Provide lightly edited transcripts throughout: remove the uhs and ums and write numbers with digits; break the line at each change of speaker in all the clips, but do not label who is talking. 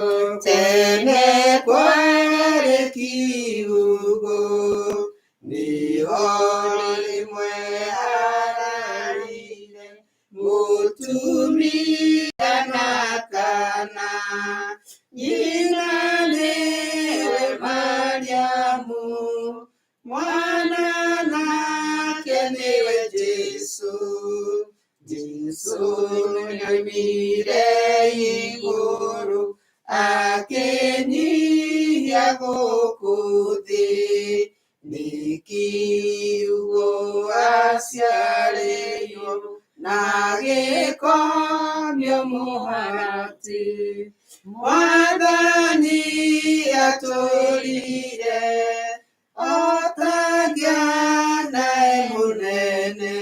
Tene kwarĩ kiugo, nĩho rĩmwe ararire mũtumia na kana. Nyina nĩwe Mariamu, mwana nake nĩwe Jesũ. Jesũ nĩoimire igũrũ akĩnyihia gũkũ thĩ, nĩ kiugo aciarĩirwo na gĩkomio mũharatĩ. Mwathani atũrire o ta ngĩana e mũnene,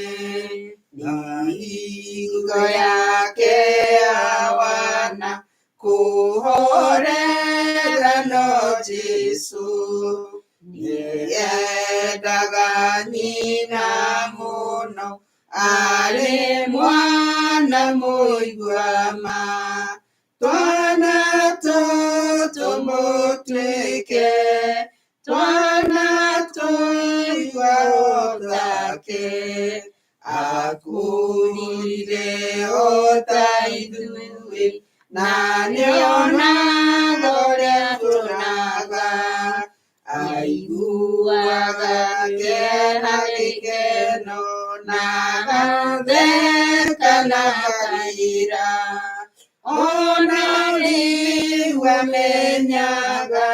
na hingo yake awana kũhorera no Jesũ. Nĩendaga nyina mũno, arĩ mwana mũiguama. Twana tũtũ mũtuĩke, twana tũigua take. Akũrire o ta ithuĩ, na nĩonaga ũrĩa tuonaga. Aiguaga kena gĩkeno na agatheka na akarĩra. Ona rĩu amenyaga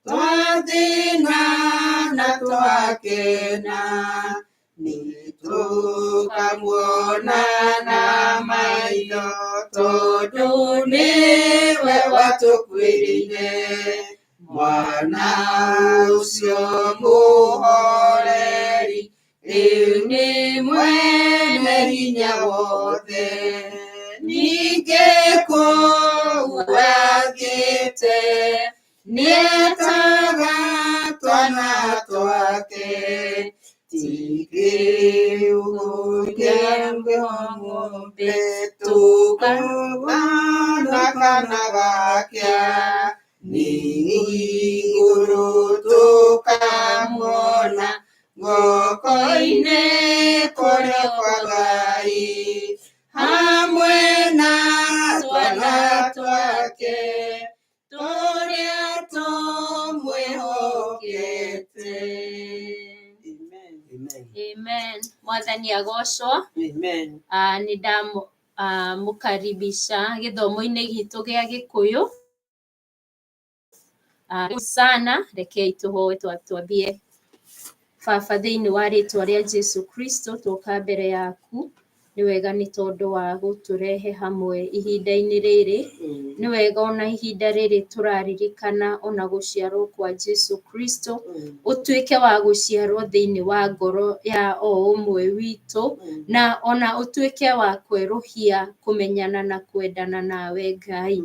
twathĩna na twakena, nĩtũkamuona na maitho tondũ nĩwe watũkuĩrĩire. Mwana ũcio mũhoreri rĩu nĩ mwene hinya wothe, ningĩ kũu athiĩte nĩetaga twana twake. Ti kĩugũ kĩa ng'ombe tũkabana kana gakĩa, nĩ igũrũ tũkamuona guoko-inĩ kũrĩa kwa Ngai, hamwe na twana twake tũrĩa tũmwĩhokete. Amen.
Amen.
Amen. Mwathani agocwo.
Amen.
Nĩ ndamũkaribisha gĩthomo-inĩ gitũ gĩa Gĩkũyũ. Sana rekei tũhoe twambie. Baba, thĩinĩ wa rĩtwa rĩa Jesu Kristo, twoka mbere yaku. Nĩ wega nĩ tondũ wa gũtũrehe hamwe ihinda-inĩ rĩrĩ. Nĩ wega ona ihinda rĩrĩ tũraririkana ona gũciarwo kwa Jesu Kristo. Ũtuĩke wa gũciarwo thĩinĩ wa ngoro ya o ũmwe witũ, na ona ũtuĩke wa kwerũhia kũmenyana na kwendana nawe Ngai.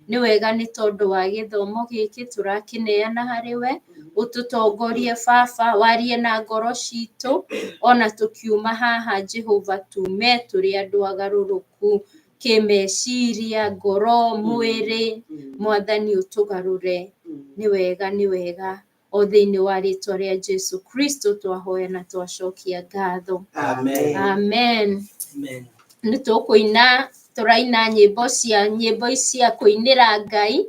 Nĩ wega nĩ tondũ wa gĩthomo gĩkĩ tũrakĩneana harĩ we, ũtũtongorie Baba, warie na ngoro citũ, ona tũkiuma haha Jehova tume tũrĩ andũ agarũrũku kĩmeciria, ngoro, mwĩrĩ, Mwathani ũtũgarũre. Nĩ wega, nĩ wega. O thĩinĩ wa rĩtwa rĩa Jesu Kristo twahoya na twacokia ngatho.
Amen.
Amen.
Amen.
Nĩ tũkũina, tũraina nyĩmbo cia nyĩmbo cia kũinĩra Ngai.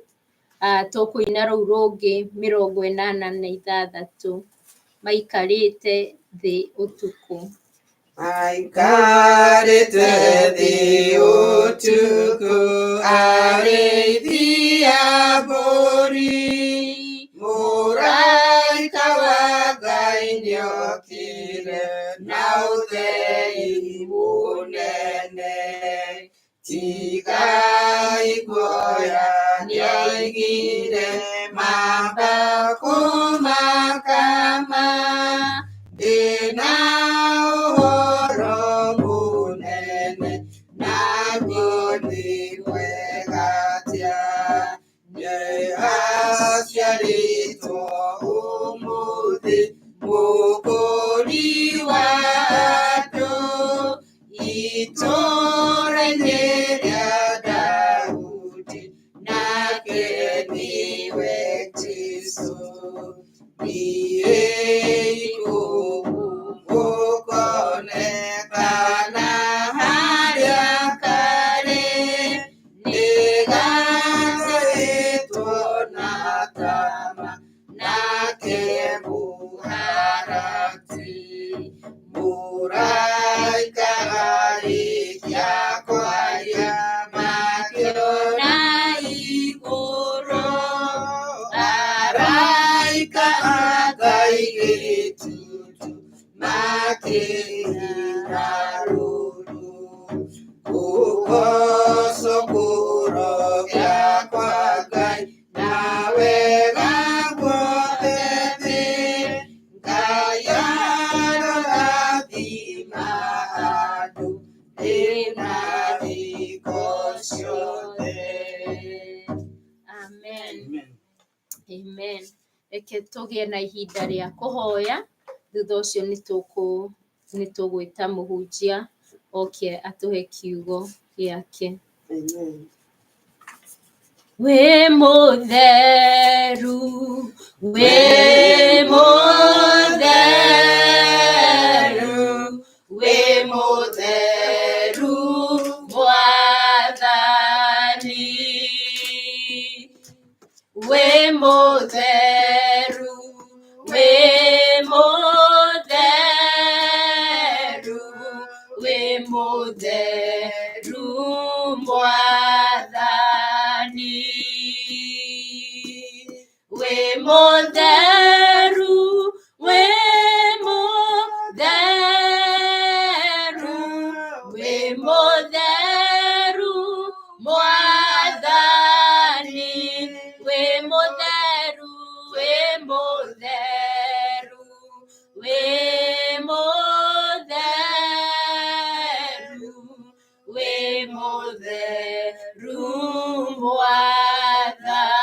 Tũkũina rũu rũngĩ 86 maikarĩte thĩ ũtukũ.
Maikarĩte thĩ ũtukũ arĩithi a mbũri, mũraika wa Ngai nĩokire na ũtheri mũnene. Tigai guoya nĩoigire mamba kũmakama, ndĩna ũhoro mũnene naguo nĩ mwega atĩa. Nĩaciarĩtwo ũmũthĩ mũkũri wa andũ, itũũra-inĩ rĩa Daudi, nake Niwe Jesu niĩ gũkonekana harĩa karĩ nĩgathĩtwo na tama nake mũharatĩ mũraika arĩkia kwaria makĩona igũrũ araika a Ngai gĩtutu makĩina rũru kũgocwo kũrogĩa kwa Ngai na wega guothe thĩ Ngai arorathima andũ ĩna thikũ ciothe.
Amen. Amen. Reke tũgĩe na ihinda rĩa kũhoya, thutha ũcio nĩ tũgwĩta mũhunjia oke atũhe kiugo gĩake.
Amen.
Wĩ mũtheru, wĩ mũtheru, wĩ mũtheru Mwathani. Wĩ mũtheru, wĩ mũtheru, wĩ mũtheru Mwathani. Wĩ mũtheru, wĩ mũtheru, wĩ mũtheru Mwathani. Wĩ mũtheru, wĩ mũtheru, wĩ mũtheru, wĩ mũtheru Mwathani.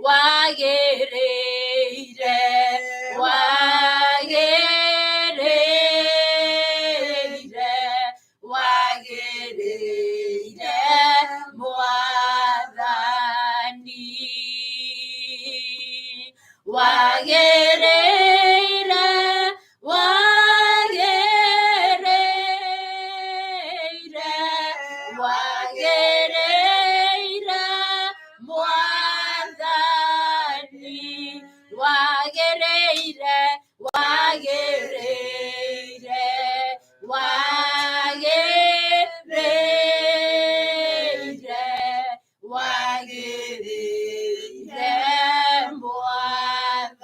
Wagĩrĩire, wagĩrĩire, wagĩrĩire Mwathani. Wagĩrĩire, wagĩrĩire, wagĩrĩire Mwathani. Wagĩrĩire, wagĩrĩire, wagĩrĩire, wagĩrĩire Mwathani.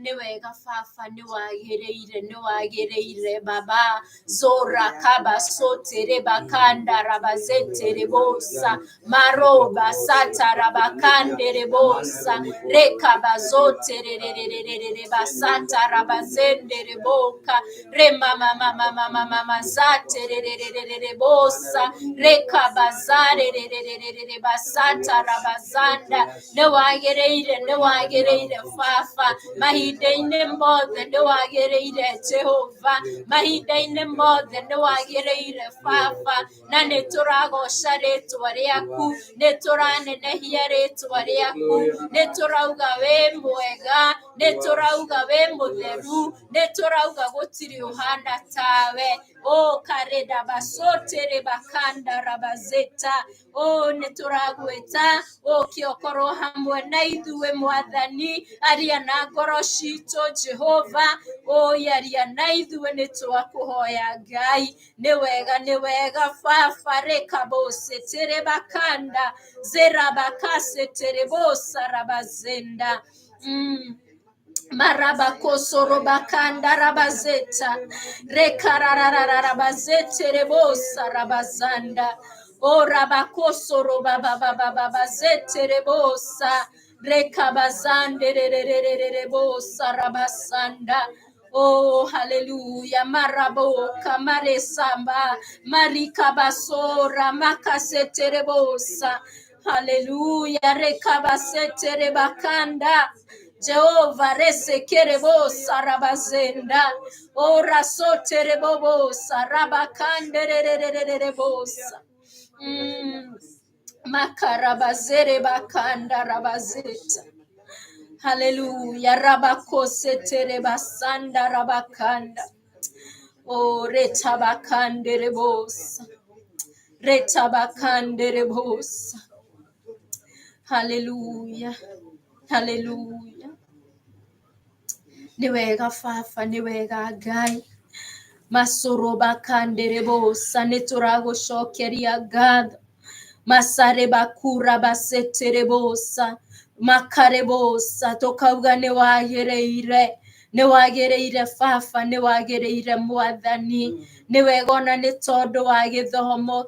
Nĩ wega baba, nĩ wagĩrĩire, nĩ wagĩrĩire baba. Zora kaba sotere bakanda rabazetere bosa maroba sata rabakandere bosa reka bazotererererere basata rabazendere boka rema mama mama mama mazaterererere bosa reka bazarerererere basata rabazanda nĩ wagĩrĩire nĩ wagĩrĩire baba mahinda-inĩ mothe nĩ wagĩrĩire Jehova mahinda-inĩ mothe nĩ wagĩrĩire baba na nĩ tũragoca rĩtwa rĩaku nĩ tũranenehia rĩtwa rĩaku nĩ tũrauga wĩ mwega nĩ tũrauga wĩ mũtheru nĩ tũrauga gũtirĩ ũhana tawe o kareda basotere bakanda rabazeta o nĩ tũragwĩta ũke ũkorwo hamwe na ithuĩ mwathani aria na ngoro citũ Jehova oi aria na ithuĩ nĩ twakũhoya Ngai nĩ wega nĩ wega baba rekabosetere bakanda zerabakasetere bosa rabazenda Marabakosorobakanda rabazeta rekararararabazetere bosa rabazanda o rabakosorobabababazetere bosa rekabazanderererere bosa rabasanda. Oh, hallelujah. Maraboka, maresamba, marikabasora, makaseterebosa. Hallelujah. Rekabasetere bakanda. Jehova resekerebosa rabazenda. Ora soterebobosa rabakandererererebosa. Makarabazere bakanda rabazeta. Hallelujah. Rabakosetere basanda rabakanda. Oh, retabakandere bosa. Retabakandere bosa. Hallelujah. Hallelujah. Nĩ wega baba, nĩ wega Ngai. Macũrũ bakandere bosa, nĩ tũragũcokeria ngatho. Masare bakura basetere bosa, makare bosa, tũkauga nĩ wagĩrĩire. Nĩ wagĩrĩire baba, nĩ wagĩrĩire mwathani. Nĩ wega ona nĩ tondũ wa gĩthomo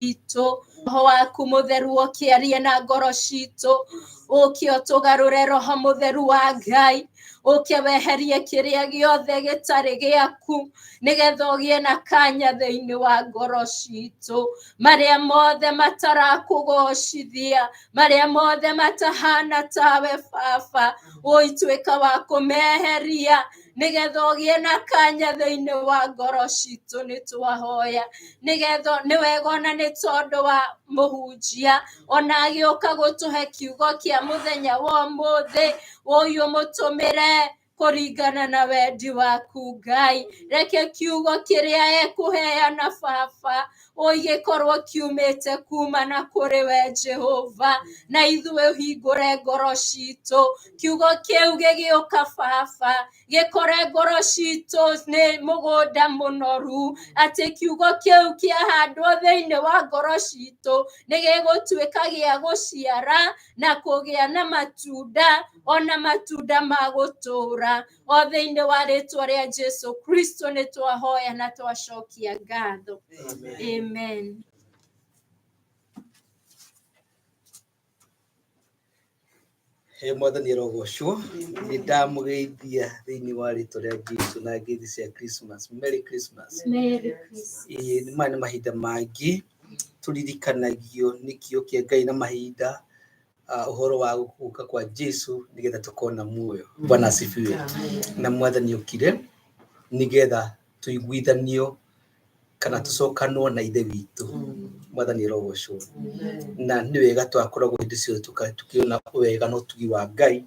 gitũ. Roho waku mũtheru ũkĩarie na ngoro citũ, ũke ũtũgarũre roho mũtheru wa Ngai, ũke weherie kĩrĩa gĩothe gĩtarĩ gĩaku, nĩgetha ũgĩe na kanya thĩinĩ wa ngoro citũ. Marĩa mothe matarakũgocithia, marĩa mothe matahana tawe baba, ũituĩka wa kũmeheria, nĩgetha ũgĩe na kanya thĩinĩ wa ngoro citũ. Nĩ twahoya nĩgetha nĩ wega ona nĩ tondũ wa mũhunjia ona agĩũka gũtũhe kiugo kĩa mũthenya wa ũmũthĩ, ũyũ mũtũmĩre kũringana na wendi waku Ngai. Reke kiugo kĩrĩa ekũheana baba ũgĩkorwo kiumĩte kuma na kũrĩ we Jehova, na ithuĩ ũhingũre ngoro citũ. Kiugo kĩu gĩgĩũka baba, gĩkore ngoro citũ nĩ mũgũnda mũnoru, atĩ kiugo kĩu kĩahandwo thĩinĩ wa ngoro citũ nĩ gĩgũtuĩka gĩa gũciara na kũgĩa na matunda, ona matunda ma gũtũũra. O thĩinĩ wa rĩtwa rĩa Jesu Kristo nĩ twahoya na twacokia ngatho. Amen.
He mwathani arogocwo. Nĩ ndamũgeithia thĩinĩ wa rĩtwa rĩa Jesu na ngeithi cia Christmas. Merry Christmas.
Merry Christmas.
Ĩĩ, maya nĩ mahinda mangĩ tũririkanagio nĩ kĩo kĩa Ngai na mahinda ũhoro wa gũka kwa Jesu nĩgetha tũkona muoyo. Bwana asifiwe. Na mwathani okire nĩgetha tũiguithanio kana tũcokanwo na ithe witũ. Mwathani arogocwo. Na nĩ wega twakoragwo hĩndĩ ciothe tũkĩona wega na ũtugi wa Ngai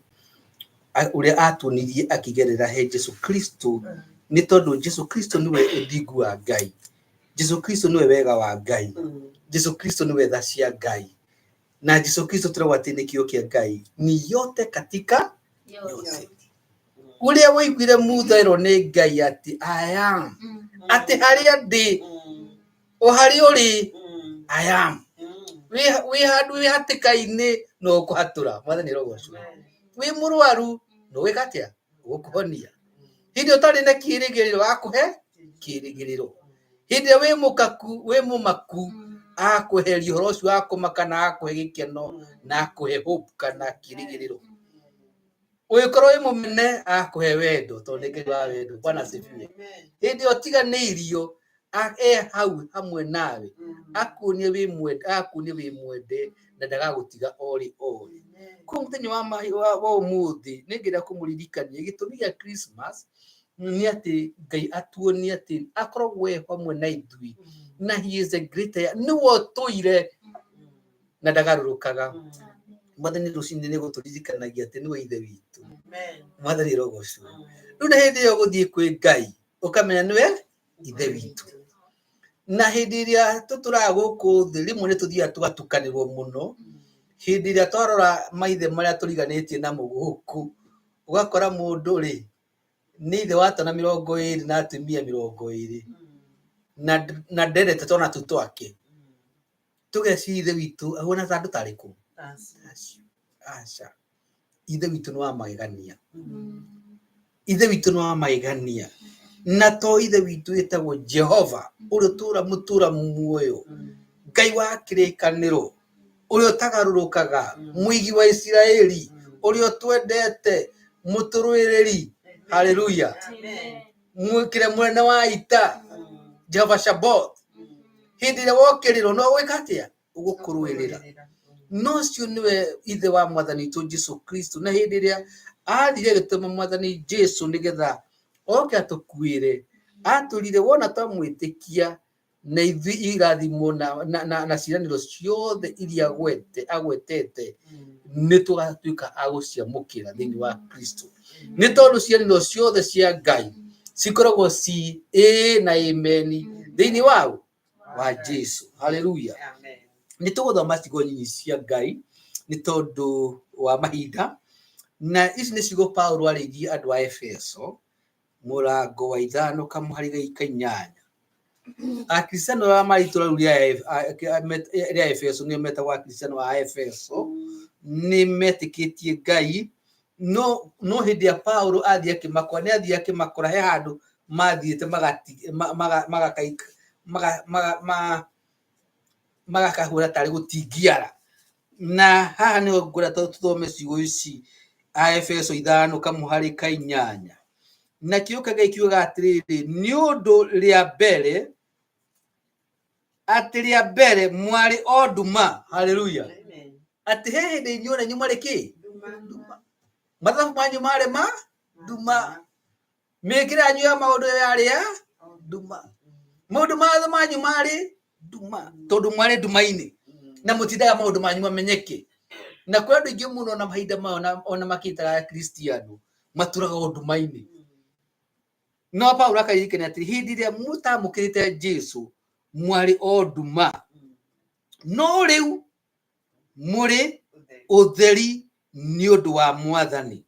ũrĩa atuonirie akĩgerera he Jesu Kristo, nĩ tondũ Jesu Kristo nĩwe ũthingu wa Ngai, Jesu Kristo nĩwe wega wa Ngai, Jesu Kristo nĩwe tha cia Ngai, na Jesu Kristo tũrauga atĩ nĩ kĩo kĩa Ngai, ni yote katika yote. Ũrĩa waiguire Mutha erwo nĩ Ngai atĩ I am, atĩ harĩa ndĩ o harĩa ũrĩ I am, wĩ handũ wĩ hatĩka-inĩ no ũkũhatũra. Mwathani arogocwo. Wĩ mũrwaru no wĩka atĩa? Ũgũkũhonia. Hĩndĩ ĩrĩa ũtarĩ na kĩĩrĩgĩrĩro akũhe kĩĩrĩgĩrĩro. Hĩndĩ ĩrĩa wĩ mũkaku wĩ mũmaku akweheria ũhoro ũcio wa kũmaka na akũhe gĩkeno na akũhe hope kana kĩĩrĩgĩrĩro. Ũngĩkorwo wĩ mũmene akũhe wendo tondũ nĩ Ngai wa wendo. Bwana asifiwe. Hĩndĩ ĩrĩa ũtiganĩirio e hau hamwe nawe akuonie wĩ mwende, akuonie wĩ mwende na ndagagũtiga orĩ orĩ. Koguo mũthenya wa ũmũthĩ nĩ ngĩenda kũmũririkania gĩtũmi gĩa Christmas nĩ atĩ Ngai atuonie atĩ akoragwo e hamwe na ithuĩ na he is a great I am. Nĩwe ũtũire na ndagarũrũkaga. Mwathani rũcinĩ nĩ gũtũririkanagia atĩ nĩwe ithe witũ. Mwathani arogocwo. Rĩu na hĩndĩ ĩyo gũthiĩ kwĩ Ngai ũkamenya nĩwe ithe witũ. Na hĩndĩ ĩrĩa tũtũraga gũkũ thĩ rĩmwe nĩ tũthiaga tũgatukanĩrwo mũno. Hĩndĩ ĩrĩa twarora maithe marĩa tũriganĩtie namo gũkũ, ũgakora mũndũ rĩ nĩ ithe wa twana 20 na atumia 20 na ndendete twana tũu twake. Tũgeciria ithe witũ ahuana ta andũ tarĩ kũ? Aca. Ithe witũ nĩ wa magegania. Ithe witũ nĩ wa magegania. Na to ithe witũ wĩtagwo Jehova ũrĩa ũtũũra mũtũũra muoyo, Ngai wa kĩrĩkanĩro, ũrĩa ũtagarũrũkaga, mũigi wa Isiraeli, ũrĩa ũtwendete, mũtũrũĩrĩri. Haleluya. Mwĩkĩre mũnene wa ita, Jehova Shabaoth. Hĩndĩ ĩrĩa wokĩrĩrwo no gwĩka atĩa? Ũgũkũrũĩrĩra. No ũcio nĩwe ithe wa mwathani witũ Jesu Kristo. Na hĩndĩ ĩrĩa athire agĩtũma mwathani Jesu nĩgetha oke atũkuĩre, atũrire wona twamwĩtĩkia Na ithuĩ irathimo na ciĩranĩro ciothe iria agwetete nĩ tũgatuĩka a gũciamũkĩra thĩinĩ wa Kristo, nĩ tondũ ciĩranĩro ciothe cia Ngai cikoragwo ci ĩĩ na ĩmeni thĩinĩ wa Jesu. Haleluya. Nĩ tũgũthoma ciugo nyinyi cia Ngai nĩ tondũ wa mahinda, na ici nĩ ciugo Paulo arĩirie andũ a Efeso mũrango wa 5 kamũhari ga 8. Akristiano arĩa marĩ itũũra rĩu rĩa Efeso, nĩo metagwo Akristiano a Efeso, nĩ metĩkĩtie Ngai, no hĩndĩ ya Paulo athiĩ akĩmakora, nĩ athiĩ akĩmakora he handũ mathiĩte magakahũra tarĩ gũtingiara. Na haha nĩho ngwenda tũthome ciugo ici a Efeso 5 kamũhari ka 8. Na kiugo kĩa Ngai kiugaga atĩrĩrĩ, nĩ ũndũ rĩa mbere, atĩ rĩa mbere mwarĩ o nduma. Haleluya. Atĩ he hĩndĩ inyuĩ na inyuĩ mwarĩ kĩ? Nduma. Mathabu manyu marĩ ma nduma. Mĩkĩre yanyu ya maũndũ yarĩ ya nduma. Maũndũ matho manyu marĩ nduma, tondũ mwarĩ nduma-inĩ na mũtindaga maũndũ manyu mamenyeke. Na kwĩ andũ aingĩ mũno na mahinda maya ona makĩtaga Akristiano matũraga o nduma-inĩ. No Paulo akaririkana atĩ hĩndĩ ĩrĩa mũtamũkĩrĩte Jesu mwarĩ o nduma, no rĩu mũrĩ ũtheri nĩ ũndũ wa Mwathani.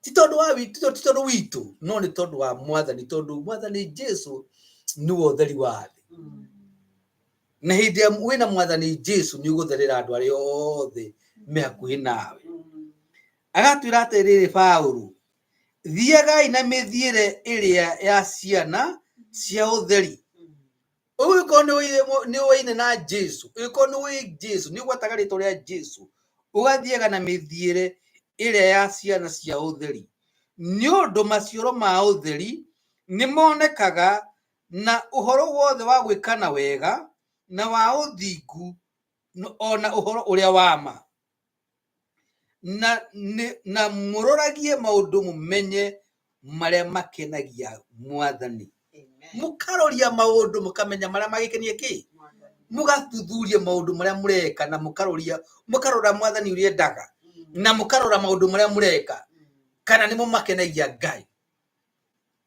Ti tondũ wa ti tondũ witũ, no nĩ tondũ wa Mwathani, tondũ Mwathani Jesu nĩwe ũtheri wa thĩ. Na hĩndĩ ĩrĩa wĩna Mwathani Jesu nĩ ũgũtherera andũ arĩa othe me hakuhĩ nawe. Agatwĩra atĩrĩrĩ Paulo, thiagai na mĩthiĩre ĩrĩa ya ciana cia ũtheri. Ũngĩkorwo nĩ ũwaine na Jesu, ũngĩkorwo nĩ ũĩ Jesu, nĩ ũgwetaga rĩtwa rĩa Jesu, ũgathiaga na mĩthiĩre ĩrĩa ya ciana cia ũtheri. Nĩ ũndũ maciaro ma ũtheri nĩ monekaga na ũhoro wothe wa gwĩkana wega na wa ũthingu ona ũhoro ũrĩa wa ma. Na mũroragie maũndũ mũmenye marĩa makenagia Mwathani. Mũkaroria maũndũ mũkamenya marĩa magĩkenia kĩ, mũgathuthuria maũndũ marĩa mũreka, na mũkaroria, mũkarora Mwathani ũrĩa endaga, na mũkarora maũndũ marĩa mũreka kana nĩmo makenagia Ngai.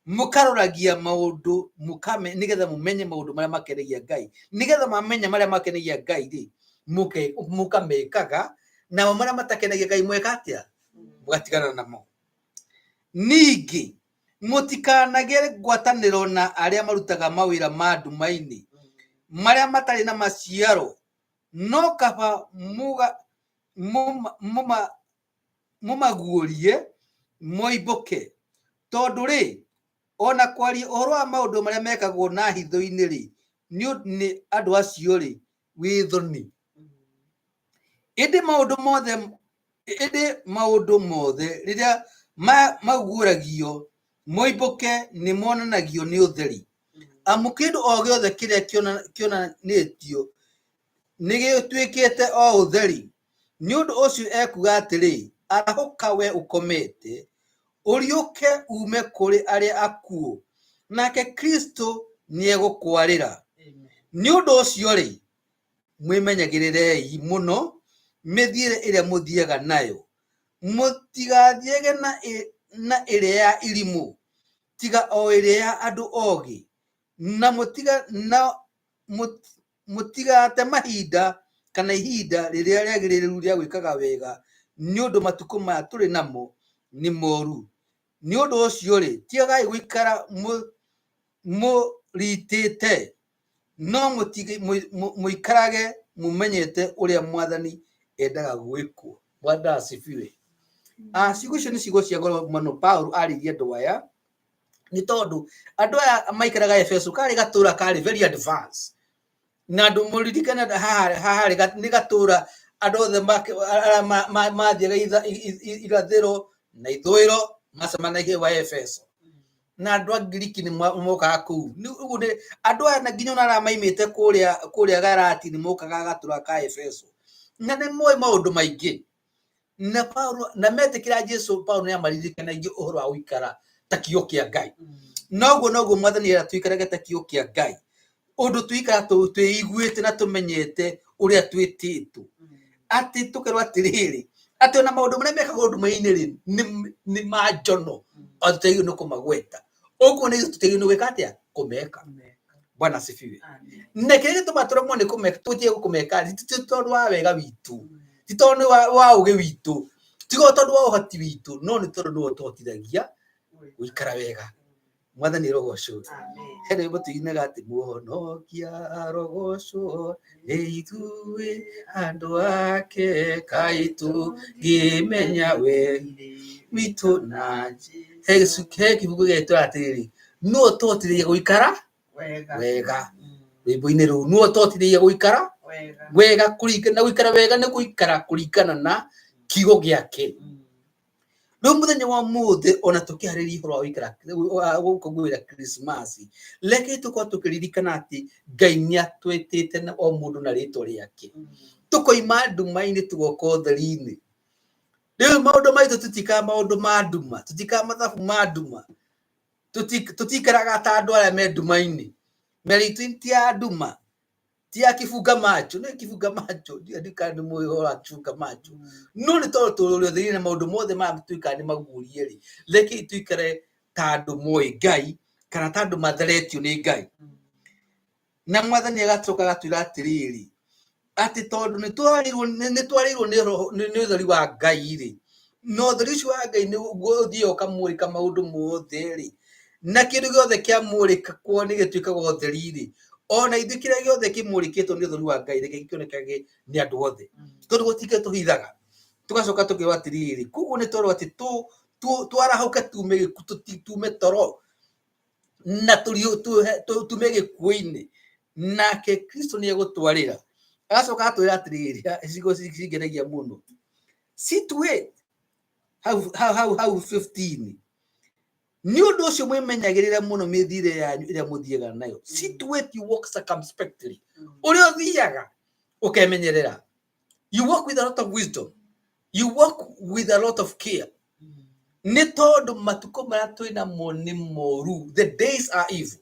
Mũkaroragia maũndũ nĩgetha mũmenye maũndũ marĩa makenagia Ngai, nĩgetha mamenya marĩa makenagia Ngai rĩ, mũkamekaga, namo marĩa matakenagia Ngai mweka atĩa? Mũgatigana namo. Ningĩ mũtikanagĩe ngwatanĩro na arĩa marutaga mawĩra ma nduma-inĩ marĩa matarĩ na maciaro, no kaba mũmaguũrie moimbũke. Tondũ rĩ, ona kwaria ũhoro wa maũndũ marĩa mekagwo na hitho-inĩ rĩ, nĩ andũ acio rĩ, wĩ thoni. Ĩndĩ maũndũ mothe rĩrĩa maguũragio moimbũke nĩ monanagio nĩ ũtheri. Amu kĩndũ o gĩothe kĩrĩa kĩonanĩtio nĩ gĩtuĩkĩte o ũtheri. Nĩ ũndũ ũcio ekuuga atĩrĩ, arahũka we ũkomete, ũriũke uume kũrĩ arĩa akuũ, nake Kristo nĩegũkwarĩra. Nĩ ũndũ ũcio rĩ, mwĩmenyagĩrĩrei mũno mĩthiĩre ĩrĩa mũthiaga nayo, mũtigathiage na ĩrĩa ya irimũ, tiga o ĩrĩa ya andũ ogĩ, na mũtigate mahinda kana ihinda rĩrĩa rĩagĩrĩru rĩa gwĩkaga wega, nĩ ũndũ matukũ maya tũrĩ namo nĩ moru. Nĩ ũndũ ũcio rĩ, tigagai gũikara mũritĩte, no mũikarage mũmenyete ũrĩa Mwathani endaga gwĩkwo. Bwana asifiwe. Ciugo icio nĩ ciugo cia goro mũno Paulo arĩirie andũ aya, nĩ tondũ andũ aya maikaraga Efeso karĩ gatũra karĩ very advanced. Na andũ mũririkane haha nĩ gatũra andũ othe arĩa mathiaga irathĩro na ithũĩro macemanagia wa Efeso. Na andũ a Ngiriki nĩ mokaga kũu. Ũguo nĩ andũ aya na nginya ona arĩa maimĩte kũrĩa Galati nĩ mokaga gatũra ka Efeso. Na nĩ moĩ maũndũ maingĩ. Na Paulo na metĩkĩra Jesu, Paulo nĩ amaririkanagia ũhoro wa gũikara ta kiugo kĩa Ngai. Noguo noguo Mwathani era tũikarage ta kiugo kĩa Ngai. Ũndũ tũikara twĩiguĩte na tũmenyete ũrĩa twĩtĩtwo. Atĩ tũkerwo atĩrĩrĩ, atĩ ona maũndũ marĩa mekagwo nduma-inĩ rĩ, nĩ ma njono, ona tũtiagĩrĩirwo nĩ kũmagweta. Ũguo nĩ ithuĩ tũtiagĩrĩirwo nĩ gwĩka atĩa? Kũmeka. Bwana asifiwe. Na kĩrĩa gĩtũmaga tũremwo nĩ kũmeka, tũtige kũmeka, ti tondũ wa wega witũ, ti tondũ nĩ wa ũgĩ witũ, ti tondũ wa ũhoti witũ, no nĩ tondũ nĩwe ũtũhotithagia gũikara wega. Mwathani arogocwo. He rwĩmbo tũinaga atĩ mũhonokia arogocwo nĩ ithuĩ andũ ake kaĩ tũngĩmenya we witũ na he kibuku gĩtũ atĩrĩrĩ, nũ ũtũhotithagia gũikara wega rwĩmbo-inĩ rũu, nũ ũtũhotithagia gũikara wega kũringana na gũikara wega nĩ gũikara kũringana na kiugo gĩake. Rĩu mũthenya wa mũthĩ ona tũkĩharĩria ũhoro wa gũikara wa gũkũngũĩra Krismasi, reke tũkorwo tũkĩririkana atĩ Ngai nĩ atwĩtĩte na o mũndũ na rĩtwa rĩake. Tũkoima nduma-inĩ tũgoka ũtheri-inĩ. Rĩu maũndũ maitũ tũtikaga maũndũ ma nduma, tũtikaga mathabu ma nduma, tũtikaraga ta andũ arĩa me nduma-inĩ. Mĩario itũ ti ya nduma, ti ya kibunga macho, nĩ kibunga macho, ndiũĩ kana nĩ mũĩ ũhoro wa kibunga macho. No nĩ tondũ tũrĩ ũtheri-inĩ na maũndũ mothe maya twĩkaga nĩ maguũrie rĩ, rekei tũikare ta andũ moĩ Ngai, kana ta andũ matheretio nĩ Ngai. Na mwathani agacoka agatwĩra atĩrĩrĩ, atĩ tondũ nĩ twarĩirwo nĩ roho nĩ ũtheri wa Ngai rĩ, na ũtheri ũcio wa Ngai nĩguo ũthiaga ũkamũrĩka maũndũ mothe rĩ, na kĩndũ gĩothe kĩamũrĩka nĩ gĩtuĩkaga ũtheri rĩ, ona ithuĩ kĩrĩa gĩothe kĩmũrĩkĩtwo nĩ ũtheri wa Ngai reke gĩkĩonekage nĩ andũ othe, tondũ gũtikĩrĩ tũhithaga. Tũgacoka tũkerwo atĩrĩrĩ, koguo nĩ twerwo atĩ twarahũke tume tume toro na tume gĩkuũ-inĩ, nake Kristo nĩ egũtwarĩra. Agacoka agatwĩra atĩrĩrĩ, ciugo cingenagia mũno, see to it hau hau hau hau 15 nĩ ũndũ ũcio mwĩmenyagĩrĩre mũno mĩthiĩre yanyu ĩrĩa mũthiaga nayo. See to it you walk circumspectly, ũrĩa ũthiaga ũkemenyerera. You walk with a lot of wisdom, you walk with a lot of care, nĩ tondũ matukũ marĩa twĩ namo nĩ moru, the days are evil.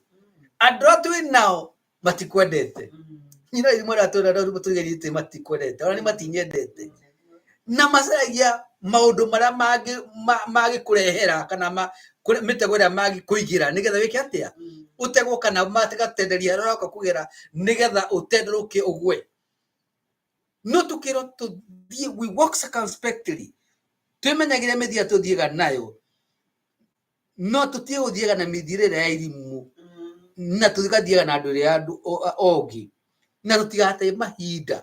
Andũ arĩa twĩ nao matikwendete, nyina rimwe rĩa twĩ nao tũgerie matikwendete, ona nĩ matinyendete, na macaragia maũndũ marĩa mangĩkũrehera kana mĩtego ĩrĩa mangĩkũigĩra nĩgetha wĩke atĩa, ũtegwo kana magatenderia harĩa ũroka kũgera nĩgetha ũtenderũke ũgwe. No tũkĩrwo tũthiĩ, we walk circumspectly, twĩmenyagĩre mĩthiĩre tũthiaga nayo, no tũtige gũthiaga na mĩthiĩre ĩrĩa ya irimũ, na tũgathiaga na andũ ĩrĩa andũ ogĩ, na tũtigate mahinda,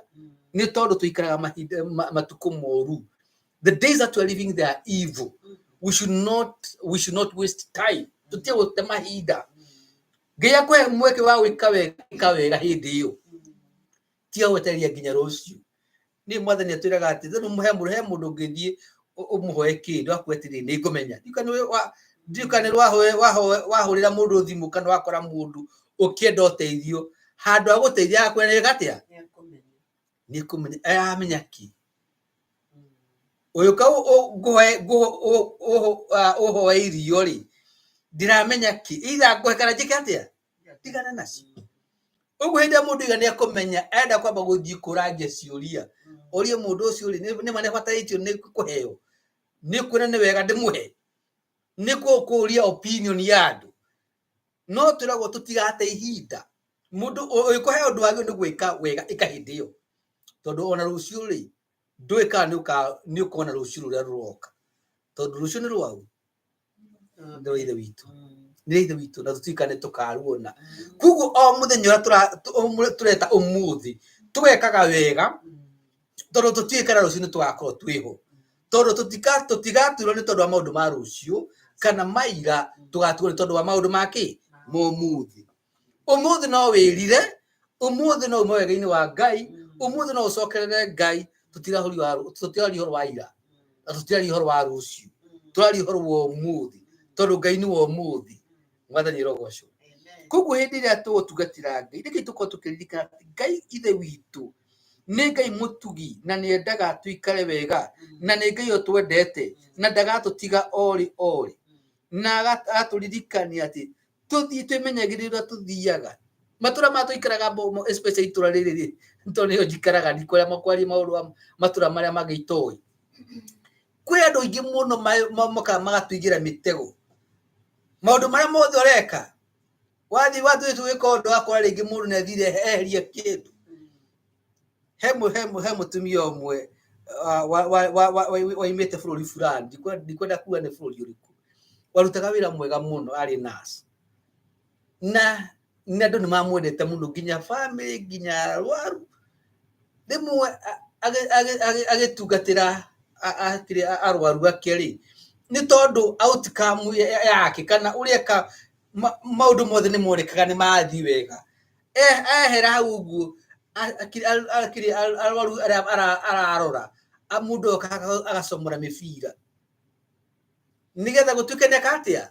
nĩ tondũ tũikaraga mahinda matukũ moru. The days that we are living, they are evil. We should not waste time. Tũtige gũte mahinda. Ngai akũhe mweke wa gwĩka wega, ĩka wega hĩndĩ ĩyo, tiga gwetereria nginya rũciũ. Nĩ mwathani atwĩraga atĩ rĩu he mũndũ ũngĩthiĩ ũmũhoe kĩndũ akwe atĩrĩ, nĩ ngũmenya. Ndiũĩ kana nĩ wahũrĩra mũndũ thimũ kana wakora mũndũ ũkĩenda ũteithio, handũ ha gũteithia agakwĩra nĩ atĩa, nĩ kũmenya aramenya kĩ ũyũ ka ũhoe irio rĩ, ndiramenya kĩ, either ngũhe kana njĩke atĩa, tigana nacio. Ũguo hĩndĩ ĩrĩa mũndũ aiga nĩ ekũmenya, enda kwamba gũthiĩ kũrangia ciũria, orie mũndũ ũcio rĩ, nĩma nĩ abatarĩtio nĩ kũheo, nĩ kuona nĩ wega ndĩmũhe, nĩ kũria opinion ya andũ. No twĩragwo tũtigate ihinda. Mũndũ ũgĩkũhe ũndũ wagĩrĩirwo nĩ gwĩka wega, ĩka hĩndĩ ĩyo, tondũ ona rũciũ rĩ, ndũĩ kana nĩ ũkona rũciũ rũrĩa rũroka, tondũ rũciũ nĩ rwaũ? Nĩ rwa Ithe witũ, nĩ rwa Ithe witũ, na tũtiũĩ kana nĩ tũkaruona. Koguo o mũthenya ũrĩa tũreta ũmũthĩ, tũgekaga wega, tondũ tũtiũĩ kana rũciũ nĩ tũgakorwo twĩho, tondũ tũtigatuĩrwo nĩ tondũ wa maũndũ ma rũciũ kana maira, tũgatuĩrwo nĩ tondũ wa maũndũ ma kĩ? Ma ũmũthĩ. Ũmũthĩ no wĩrire, ũmũthĩ no ume wega-inĩ wa Ngai, ũmũthĩ no ũcokerere Ngai. Tũtiraria ũhoro wa ira na tũtiraria ũhoro wa rũciũ, tũraria ũhoro wa ũmũthĩ, tondũ Ngai nĩ wa ũmũthĩ. Mwathani arogocwo. Koguo hĩndĩ ĩrĩa tũgũtungatĩra Ngai, reke tũkorwo tũkĩririkana atĩ Ngai Ithe witũ nĩ Ngai mũtugi na nĩ endaga tũikare wega, na nĩ Ngai ũtwendete na ndagatũtiga orĩ orĩ, na agatũririkania atĩ tũthiĩ twĩmenyagĩrĩre ũrĩa tũthiaga. Matũra maya tũikaraga especially itũra rĩrĩ rĩ, tondũ nĩho njikaraga ndikwaria makwaria maũndũ matũra marĩa mangĩ itoĩ. Kwĩ andũ aingĩ mũno mokaga magatũigĩra mĩtego. Maũndũ marĩa mothe ũreka, wathiĩ wathiĩ gwĩka ũndũ ũgakora rĩngĩ mũndũ nĩ athire eheria kĩndũ. He mũtumia ũmwe waimĩte bũrũri fulani, ndikwenda kuga nĩ bũrũri ũrĩkũ, warutaga wĩra mwega mũno arĩ nurse. Na andũ nĩ mamwendete mũno nginya bamĩrĩ nginya arwaru. Rĩmwe agĩtungatĩra arwaru ake rĩ, nĩ tondũ outcome yake kana ũrĩa eka maũndũ mothe nĩ monekaga nĩ marathiĩ wega. Ehera hau ũguo arwaru arĩa ararora, mũndũ oka agacomora mĩbira nĩgetha gũtuĩke nĩ eka atĩa,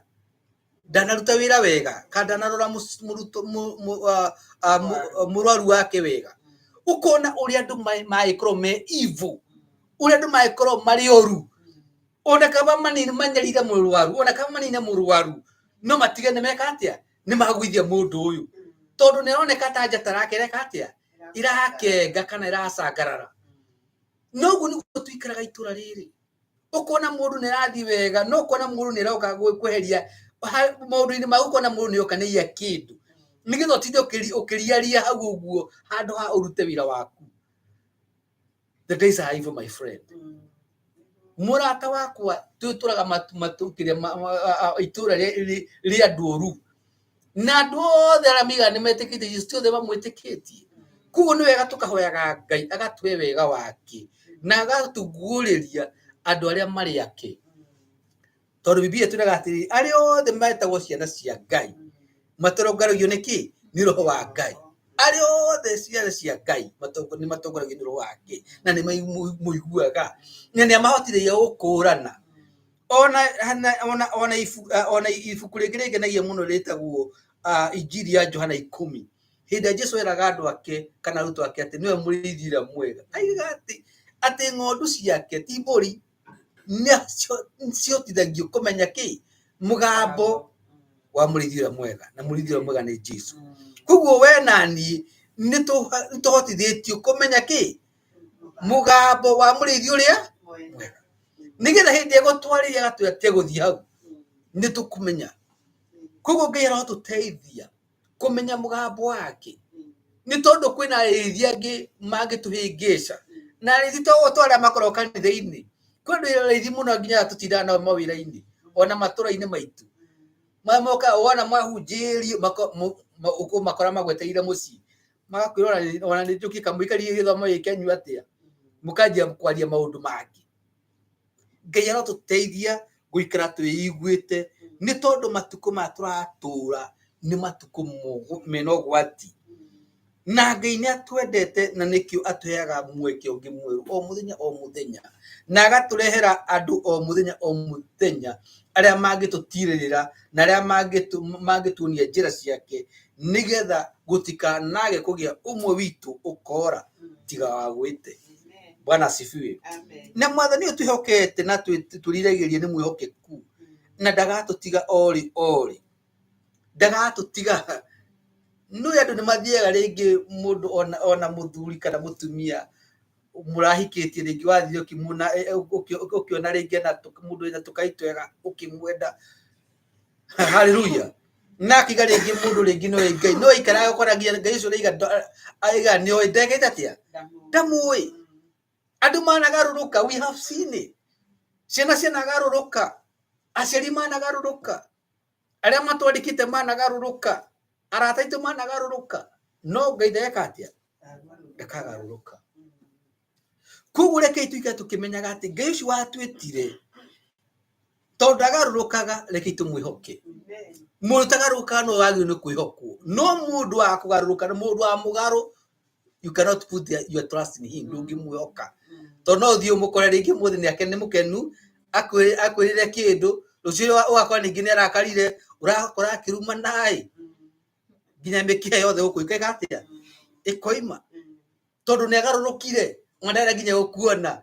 ndanaruta wĩra wega kana ndanarora mũrwaru wake wega. Ũkona ũrĩa andũ mangĩkorwo me evil, ũrĩa andũ mangĩkorwo marĩ oru, ona kaba manine manyarire mũrwaru, ona kaba manine mũrwaru, no matige nĩ meka atĩa, nĩ magũithia mũndũ ũyũ, tondũ nĩ aroneka ta njata yake ĩreka atĩa, ĩrakenga kana ĩracangarara. Noguo nĩguo tũikaraga itũra rĩrĩ. Ũkona mũndũ nĩ arathiĩ wega, no ũkona mũndũ nĩ aroka kweheria maũndũ-inĩ maku, ũkona mũndũ nĩ oka nĩ aiya kĩndũ, nĩgetha ũtinde ũkĩriaria hau ũguo handũ ha ũrute wĩra waku. The days are evil, my friend. Mũrata wakwa, tũtũraga itũra rĩa andũ oru, na andũ othe arĩa maigaga nĩ metĩkĩtie Jesũ ti othe mamwĩtĩkĩtie. Koguo nĩ wega tũkahoyaga Ngai agatũhe wega wake na agatũguũrĩria andũ arĩa marĩ ake. Tondũ Bibilia ĩtwĩraga atĩrĩrĩ, arĩa othe metagwo ciana cia Ngai matongoragio nĩ kĩ? Nĩ roho wa Ngai. Arĩa othe ciana cia Ngai nĩ matongoragio nĩ roho wake na nĩ mamũiguaga na nĩ amahotithagia gũkũrana. Ona ibuku rĩngĩ rĩngenagia mũno rĩtagwo Injiri ya Johana 10. Hĩndĩ ĩrĩa Jesu eraga andũ ake kana arutwo ake atĩ nĩwe mũrĩithi ũrĩa mwega, aigaga atĩ ng'ondu ciake ti mbũri, nĩcihotithagio kũmenya kĩ? Mũgambo wa mũrĩithi ũrĩa mwega, na mũrĩithi ũrĩa mwega nĩ Jesu. Koguo we na niĩ nĩ tũhotithĩtio kũmenya kĩ? Mũgambo wa mũrĩithi ũrĩa mwega, nĩgetha hĩndĩ ĩrĩa egũtwarĩria agatwĩra tige gũthiĩ hau, nĩ tũkũmenya. Koguo Ngai arotũteithia kũmenya mũgambo wake, nĩ tondũ kwĩna arĩithi angĩ mangĩtũhĩngĩca, na arĩithi to arĩa makoragwo kanitha-inĩ, kwĩ andũ arĩithi mũno nginya arĩa tũtindaga nao mawĩra-inĩ ona matũra-inĩ maitũ, mokaga wona mwahunjĩrio ũkũmakora magwetereire mũciĩ, magakwĩra ona nĩ njũkĩ kamũikarie gĩthomo gĩkĩ kĩanyu atĩa, mũkanjia kwaria maũndũ mangĩ. Ngai arotũteithia gũikara twĩiguĩte nĩ tondũ matukũ maya tũratũra nĩ matukũ mena ũgwati. Na Ngai nĩ atwendete na nĩkĩo atũheaga mweke ũngĩ mwerũ o mũthenya o mũthenya, na agatũrehera andũ o mũthenya o mũthenya arĩa mangĩtũtirĩrĩra na arĩa mangĩtuonia njĩra ciake, nĩgetha gũtikanage kũgĩa ũmwe witũ ũkora tiga wagwĩte. Bwana asifiwe. Na mwathani ũyũ twĩhokete na twĩriragĩria nĩ mwĩhokeku, na ndagatũtiga orĩ orĩ, ndagatũtiga. Nĩ andũ nĩ mathiaga rĩngĩ mũndũ ona mũthuri kana mũtumia mũrahikĩtie rĩngĩ wathiĩ ũkĩmuona ũkĩona rĩngĩ ena mũndũ wĩna tũkai twega ũkĩmwenda, haleluya, na akiga rĩngĩ mũndũ rĩngĩ no Ngai no aikaraga ũkora nginya Ngai ũcio ũraiga aiga nĩ oĩ ndekĩte atĩa, ndamũĩ. Andũ managarũrũka, we have seen it. Ciana cianagarũrũka, aciari managarũrũka, arĩa matwandĩkĩte managarũrũka, arata aitũ managarũrũka, no Ngai ndeka atĩa, ndakagarũrũka. Koguo rekei tũikare tũkĩmenyaga atĩ Ngai ũcio watwĩtire tondũ ndagarũrũkaga, rekei tũmwĩhoke. Mũndũ ũtagarũrũkaga no wagĩrĩirwo nĩ kwĩhokwo, no mũndũ wa kũgarũrũka nĩ mũndũ wa mũgarũ, you cannot put your trust in him, ndũngĩmwĩhoka. Tondũ no ũthiĩ ũmũkore rĩngĩ ũmũthĩ nĩ mũkenu, akwĩrĩre kĩndũ, rũciũ ũgakora ningĩ nĩ arakarire, ũrakora akĩruma naĩ, nginya mĩkiha yothe gũkũ ĩkaga atĩa, ĩkoima. Tondũ nĩ agarũrũkire, ona ndarenda nginya gũkuona,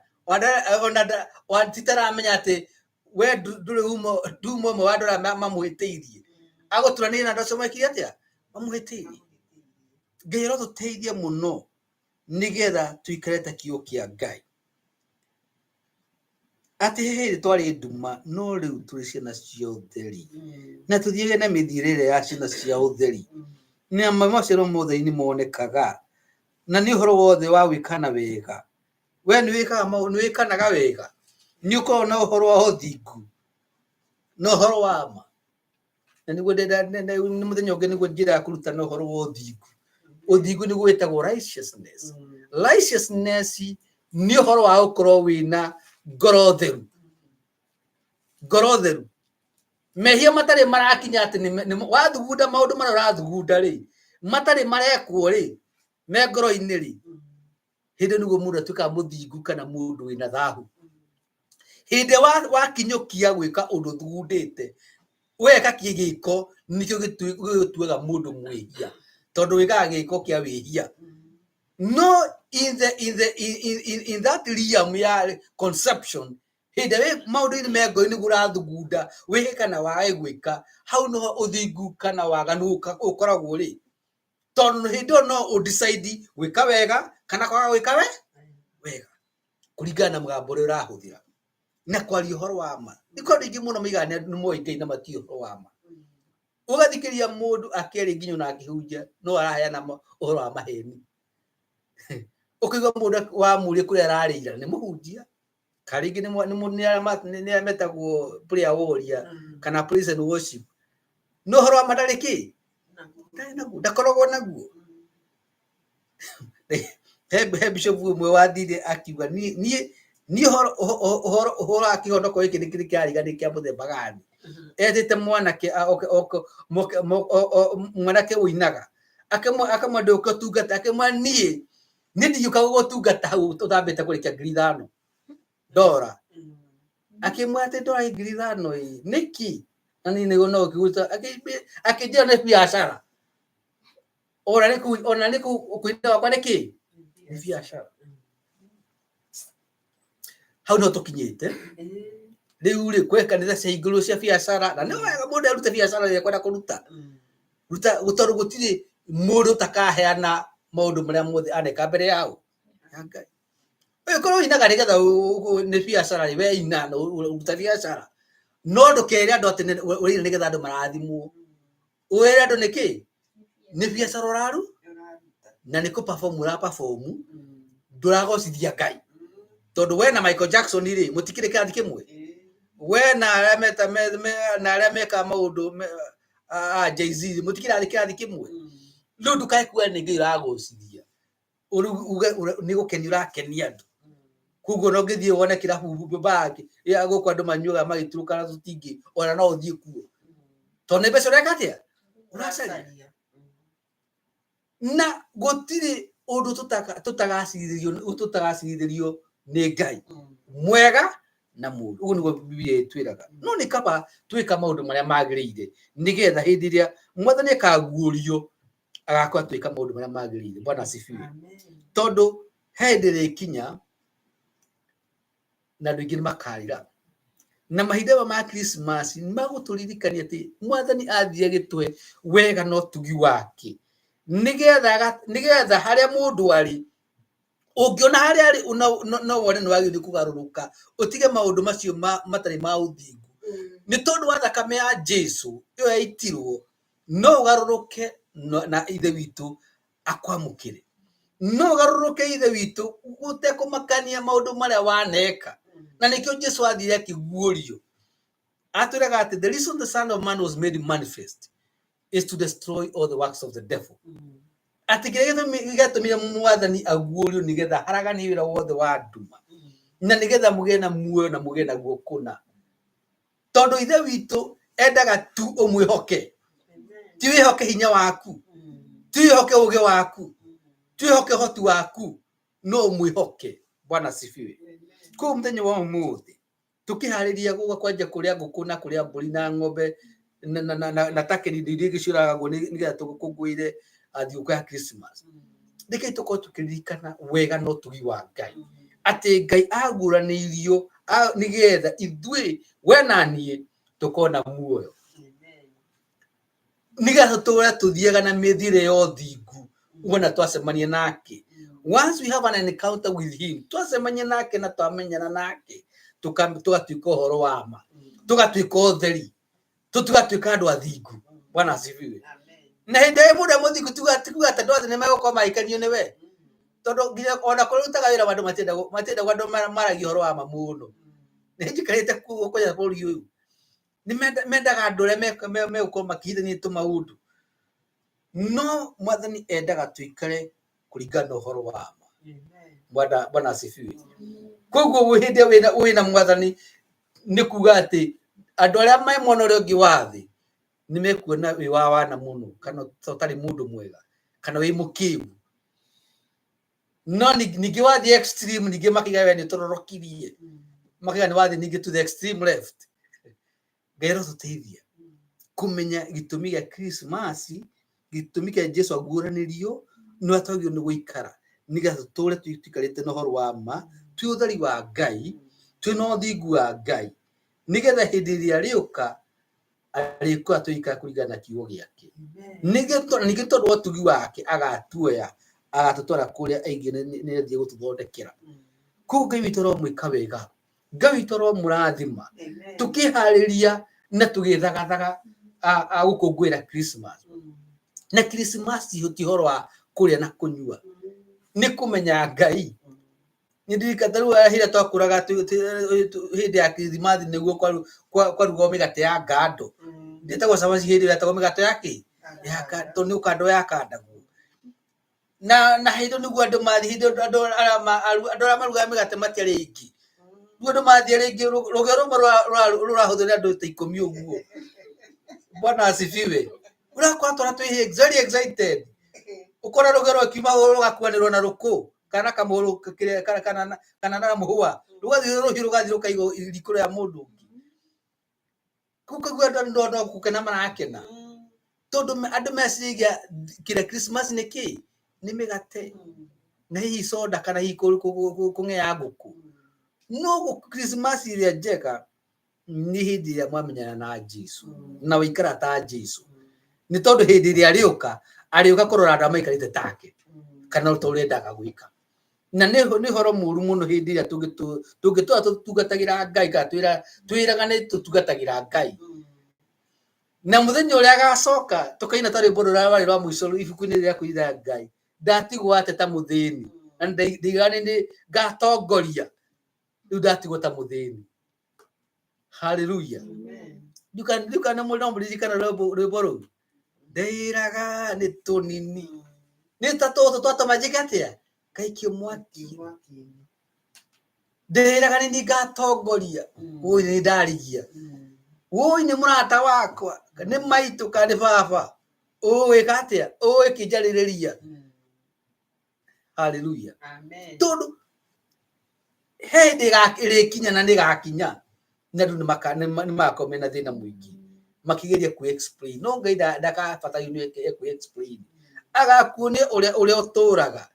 ona ti taramenya atĩ we ndũrĩ nduma ũmwe wa andũ arĩa mamũhĩtĩirie. Agũturanĩire na andũ acio mekire atĩa, mamũhĩtĩirie. Ngai arotũteithia mũno nĩgetha tũikare ta kiugo kĩa Ngai, atĩ he hĩndĩ twarĩ nduma no rĩu tũrĩ ciana cia ũtheri, na tũthiage na mĩthiĩre ĩrĩa ya ciana cia ũtheri, na maciaro ma ũtheri nĩ monekaga, na nĩ ũhoro wothe wa gwĩkana wega. We nĩ wĩkaga nĩ wĩkanaga wega, nĩ ũkoragwo na ũhoro wa ũthingu na ũhoro wa ma. Na nĩguo nĩ mũthenya ũngĩ nĩguo njĩra ya kũrutana ũhoro wa ũthingu. Ũthingu nĩguo wĩtagwo righteousness. Righteousness nĩ ũhoro wa gũkorwo wĩna ngoro theru, ngoro theru. Mehia matarĩ marakinya atĩ wathugunda maũndũ marĩa ũrathugunda rĩ, matarĩ marekwo rĩ, me ngoro-inĩ rĩ, hĩndĩ nĩguo mũndũ atuĩkaga mũthingu kana mũndũ wĩna thahu. Hĩndĩ wakinyũkia gwĩka ũndũ ũthugundĩte, weka gĩko nĩkĩo gĩgũtuaga mũndũ mwĩhia, tondũ wĩkaga gĩko kĩa wĩhia. No in that realm ya conception, hĩndĩ ĩrĩa wĩ maũndũ-inĩ me ngoro-inĩ nĩguo ũrathugunda wĩke kana wage gwĩka, hau nĩho ũthingu kana waganu ũkoragwo rĩ. Tondũ hĩndĩ ĩyo no ũ decide gwĩka wega kana kwaga gwĩka wega, kũringana na mũgambo ũrĩa ũrahũthĩra na kwaria ũhoro wa ma. Nĩ kũrĩ andũ aingĩ mũno maigaga nĩ moĩ Ngai na matiũĩ ũhoro wa ma. Ũgathikĩrĩria mũndũ akĩaria nginya ona akĩhunjia no araheana ũhoro wa maheni. Ũkaigua mũndũ wamũria kũrĩa ararĩira nĩ mũhunjia, kana rĩngĩ nĩ arĩa metagwo prayer warrior kana praise and worship. No ũhoro wa ma ndarĩ kĩ? Ndarĩ naguo, ndakoragwo naguo. He bishop ũmwe wathire akiuga niĩ niĩ ũhoro ũhoro ũhoro wa kĩhonoko gĩkĩ nĩ kĩrĩ kĩariga nĩ kĩa mũthemba gani. Etĩte mwanake oke oke moke mwanake ũinaga, akamwenda ndũke ũtungate, akĩmwĩra niĩ niĩ ndingĩũka gũgũtungata hau ũtambĩte kũrĩkia 5,000 ndora. Akĩmwĩra atĩ ndora 5,000 ĩ nĩkĩ? Na niĩ nĩguo no ũkĩguta akĩnjĩra nĩ biacara. Ona nĩ ona nĩ kũina gwakwa nĩ kĩ? Nĩ biacara. Hau no tũkinyĩte. Rĩu rĩ kwĩ kanitha ciahingũrirwo cia biacara na nĩ wega mũndũ arute biacara ĩrĩa ekwenda kũruta. Ruta tondũ gũtirĩ mũndũ ũtakaheana maũndũ marĩa mothe aneka mbere yao ya Ngai. Ũngĩkorwo ũinaga nĩgetha nĩ biacara rĩ, we ina na ruta biacara. No ndũkere andũ atĩ ũraina nĩgetha andũ marathimwo. Wĩre andũ nĩkĩ? Nĩ biacara ũraru na nĩ kũ perform ũra perform, ndũragocithia Ngai. Tondũ we na Michael Jackson rĩ, mũtikĩrĩ kĩrathi kĩmwe. We na arĩa meta na arĩa mekaga maũndũ a Jay-Z mũtikĩrĩ kĩrathi kĩmwe. Rĩu ndũkae kuga nĩ Ngai ũragocithia. Uge nĩ gũkenia ũrakenia andũ. Koguo no ũngĩthiĩ wone kĩrabu baa ya gũkũ andũ manyuaga magĩturũkaga tũtingĩ, ona no ũthiĩ kuo. Tondũ nĩ mbeca ũreka atĩa? Ũracaria. Na gũtirĩ ũndũ tũtagacirithĩrio nĩ Ngai, mwega na mũũru. Ũguo nĩguo Bibilia ĩtwĩraga. No nĩ kaba twĩka maũndũ marĩa magĩrĩire nĩgetha hĩndĩ ĩrĩa Mwathani akaguũrio agakorwo twĩka maũndũ marĩa magĩrĩire. Bwana asifiwe. Tondũ he hĩndĩ ĩrĩkinya na andũ aingĩ nĩ makarĩra. Na mahinda maya ma Christmas nĩ magũtũririkania atĩ Mwathani athire agĩtũhe wega na ũtugi wake nĩgetha harĩa mũndũ arĩ, ũngĩona harĩa arĩ no wone nĩ wagĩrĩirwo nĩ kũgarũrũka ũtige maũndũ macio matarĩ ma ũthingu. Nĩ tondũ wa thakame ya Jesu ĩyo yaitirwo, no ũgarũrũke na Ithe witũ akwamũkĩre. No ũgarũrũke Ithe witũ gũtekũmakania maũndũ marĩa waneka. Na nĩkĩo Jesu athire akĩguũrio. Atwĩraga atĩ the reason the Son of Man was made manifest is to destroy all the works of the devil. Atĩ kĩrĩa gĩatũmire Mwathani aguũrio nĩgetha haraganie wĩra wothe wa nduma, na nĩgetha mũgĩe na muoyo na mũgĩe naguo kũna. Tondũ Ithe witũ endaga tu ũmwĩhoke, ti wĩhoke hinya waku, ti wĩhoke ũgĩ waku, ti wĩhoke ũhoti waku, no ũmwĩhoke. Bwana asifiwe. Koguo mũthenya wa ũmũthĩ tũkĩharĩria gũka kwanja kũrĩa ngũkũ na kũrĩa mbũri na ng'ombe na takĩri indo iria ingĩ ciũragagwo nĩgetha tũkũngũĩre thigũkũ ya Christmas, rekei tũkorwo tũkĩririkana wega na ũtugi wa Ngai, atĩ Ngai aguũranĩirio nĩgetha ithuĩ we na niĩ tũkorwo na muoyo, nĩgetha tũtũre tũthiaga na mĩthiĩre ya ũthingu. Wona twacemania nake, once we have an encounter with him, twacemania nake na twamenyana nake, tũgatuĩka ũhoro wa ma, tũgatuĩka ũtheri, tũgatuĩka andũ athingu. Bwana asifiwe. Na hĩndĩ ĩrĩa mũndũ e mũthingu, tikuga atĩ andũ othe nĩ megũkorwo magĩkenio nĩwe, tondũ nginya ona kũrĩa ũrutaga wĩra andũ matiendagwo andũ maragia ũhoro wa ma mũno. Nĩ njikarĩte kuo kũrĩa bũrũri ũyũ, nĩ mendaga andũ arĩa megũkorwo makĩhithania tũmaũndũ, no Mwathani endaga tũikare kũringana na ũhoro wa ma. Bwana asifiwe. Koguo hĩndĩ ĩrĩa wĩna Mwathani, nĩ kuga atĩ andũ arĩa me mwena ũrĩa ũngĩ wa thĩ nĩ mekuona wĩ wa wana mũno, kana ũtarĩ mũndũ mwega, kana wĩ mũkĩgu. No ningĩ wathiĩ extreme, ningĩ makiuga we nĩ ũtũrorokirie, makiuga nĩ wathiĩ ningĩ to the extreme left. Ngai arotũteithia kũmenya gĩtũmi gĩa Christmas, gĩtũmi kĩa Jesu aguũranĩrio, nĩ twagĩrĩirwo nĩ gũikara nĩgetha tũtũre tũikarĩte na ũhoro wa ma, twĩ ũtheri wa Ngai, twĩ na ũthingu wa Ngai, nĩgetha hĩndĩ ĩrĩa arĩũka, arĩũka tũikara kũringana na kiugo gĩake. Ningĩ tondũ wa ũtugi wake agatuoya agatũtwara kũrĩa aingĩ nĩ athiĩ gũtũthondekera. Koguo Ngai witũ aromwĩka wega, Ngai witũ aromũrathima, tũkĩharĩria na tũgĩthagathaga gũkũngũĩra Christmas. Na Christmas ti ũhoro wa kũrĩa na kũnyua, nĩ kũmenya Ngai. Nĩ ndirikanaga ta rĩu hĩndĩ ĩrĩa twakũraga, hĩndĩ ya Kirithimathi nĩguo kwarugagwo mĩgate ya ngando. Ndĩtagwo cabaci, hĩndĩ ĩyo yetagwo mĩgate ya kĩ? Ya ngando, tondũ nĩ gũkandwo yakandagwo. Na hĩndĩ ĩyo nĩguo andũ mathiĩ, hĩndĩ ĩyo andũ arĩa marugaga mĩgate matiarĩ aingĩ. Rĩu andũ mathiĩ rĩngĩ rũgĩo rũmwe rũrahũthĩrwo nĩ andũ ta 10 ũguo. Bwana asifiwe. Ũrakora twana twĩ very excited. Ũkona rũgĩo rwakiuma rũgakuanĩrwo na rũkũ kana kamũhũrũ kĩrĩa kana na mũhũa, rũgathiĩ rũhiũ rũgathiĩ rũkaigwo riko rĩa mũndũ ũngĩ. Kũu kaigua andũ no gũkena marakena, tondũ andũ meciragia kĩrĩa Christmas nĩ kĩ? Nĩ mĩgate na hihi soda kana hihi kũng'ea ngũkũ. No Christmas ĩrĩa njega nĩ hĩndĩ ĩrĩa mwamenyana na Jesu na waikara ta Jesu, nĩ tondũ hĩndĩ ĩrĩa arĩũka, arĩũka kũrora andũ arĩa maikarĩte take kana ta ũrĩa endaga gwĩka. Na nĩ ũhoro mũru mũno hĩndĩ ĩrĩa tũngĩtũra tũtungatagĩra Ngai kana twĩraga nĩ tũtungatagĩra Ngai, na mũthenya ũrĩa agacoka tũkaina ta rwĩmbo rũrĩa rwarĩ rwa mũico ibuku-inĩ rĩa kũinĩra Ngai, ndatigwo ate ta mũthĩni na ndaigaga nĩ ngatongoria, rĩu ndatigwo ta mũthĩni. Haleluya. Ndukana no mũririkana rwĩmbo rũu, ndĩraga nĩ tũnini, nĩ ta tũtũ twatũma njĩke atĩa? Ngaikio mwaki. Ndĩraga nĩ ngatongoria, wũi nĩ ndarigia, wũi nĩ mũrata wakwa, nĩ maitũ kana nĩ baba, ũwĩka atĩa, ũĩ kĩnjarĩrĩria. Haleluya. Tondũ he hĩndĩ ĩrĩkinya na nĩ ĩgakinya na andũ nĩ magakorwo mena thĩna mũingĩ makĩgeria kwĩ explain, no Ngai ndakabatario nĩ kwĩ explain, agakuonia ũrĩa ũtũraga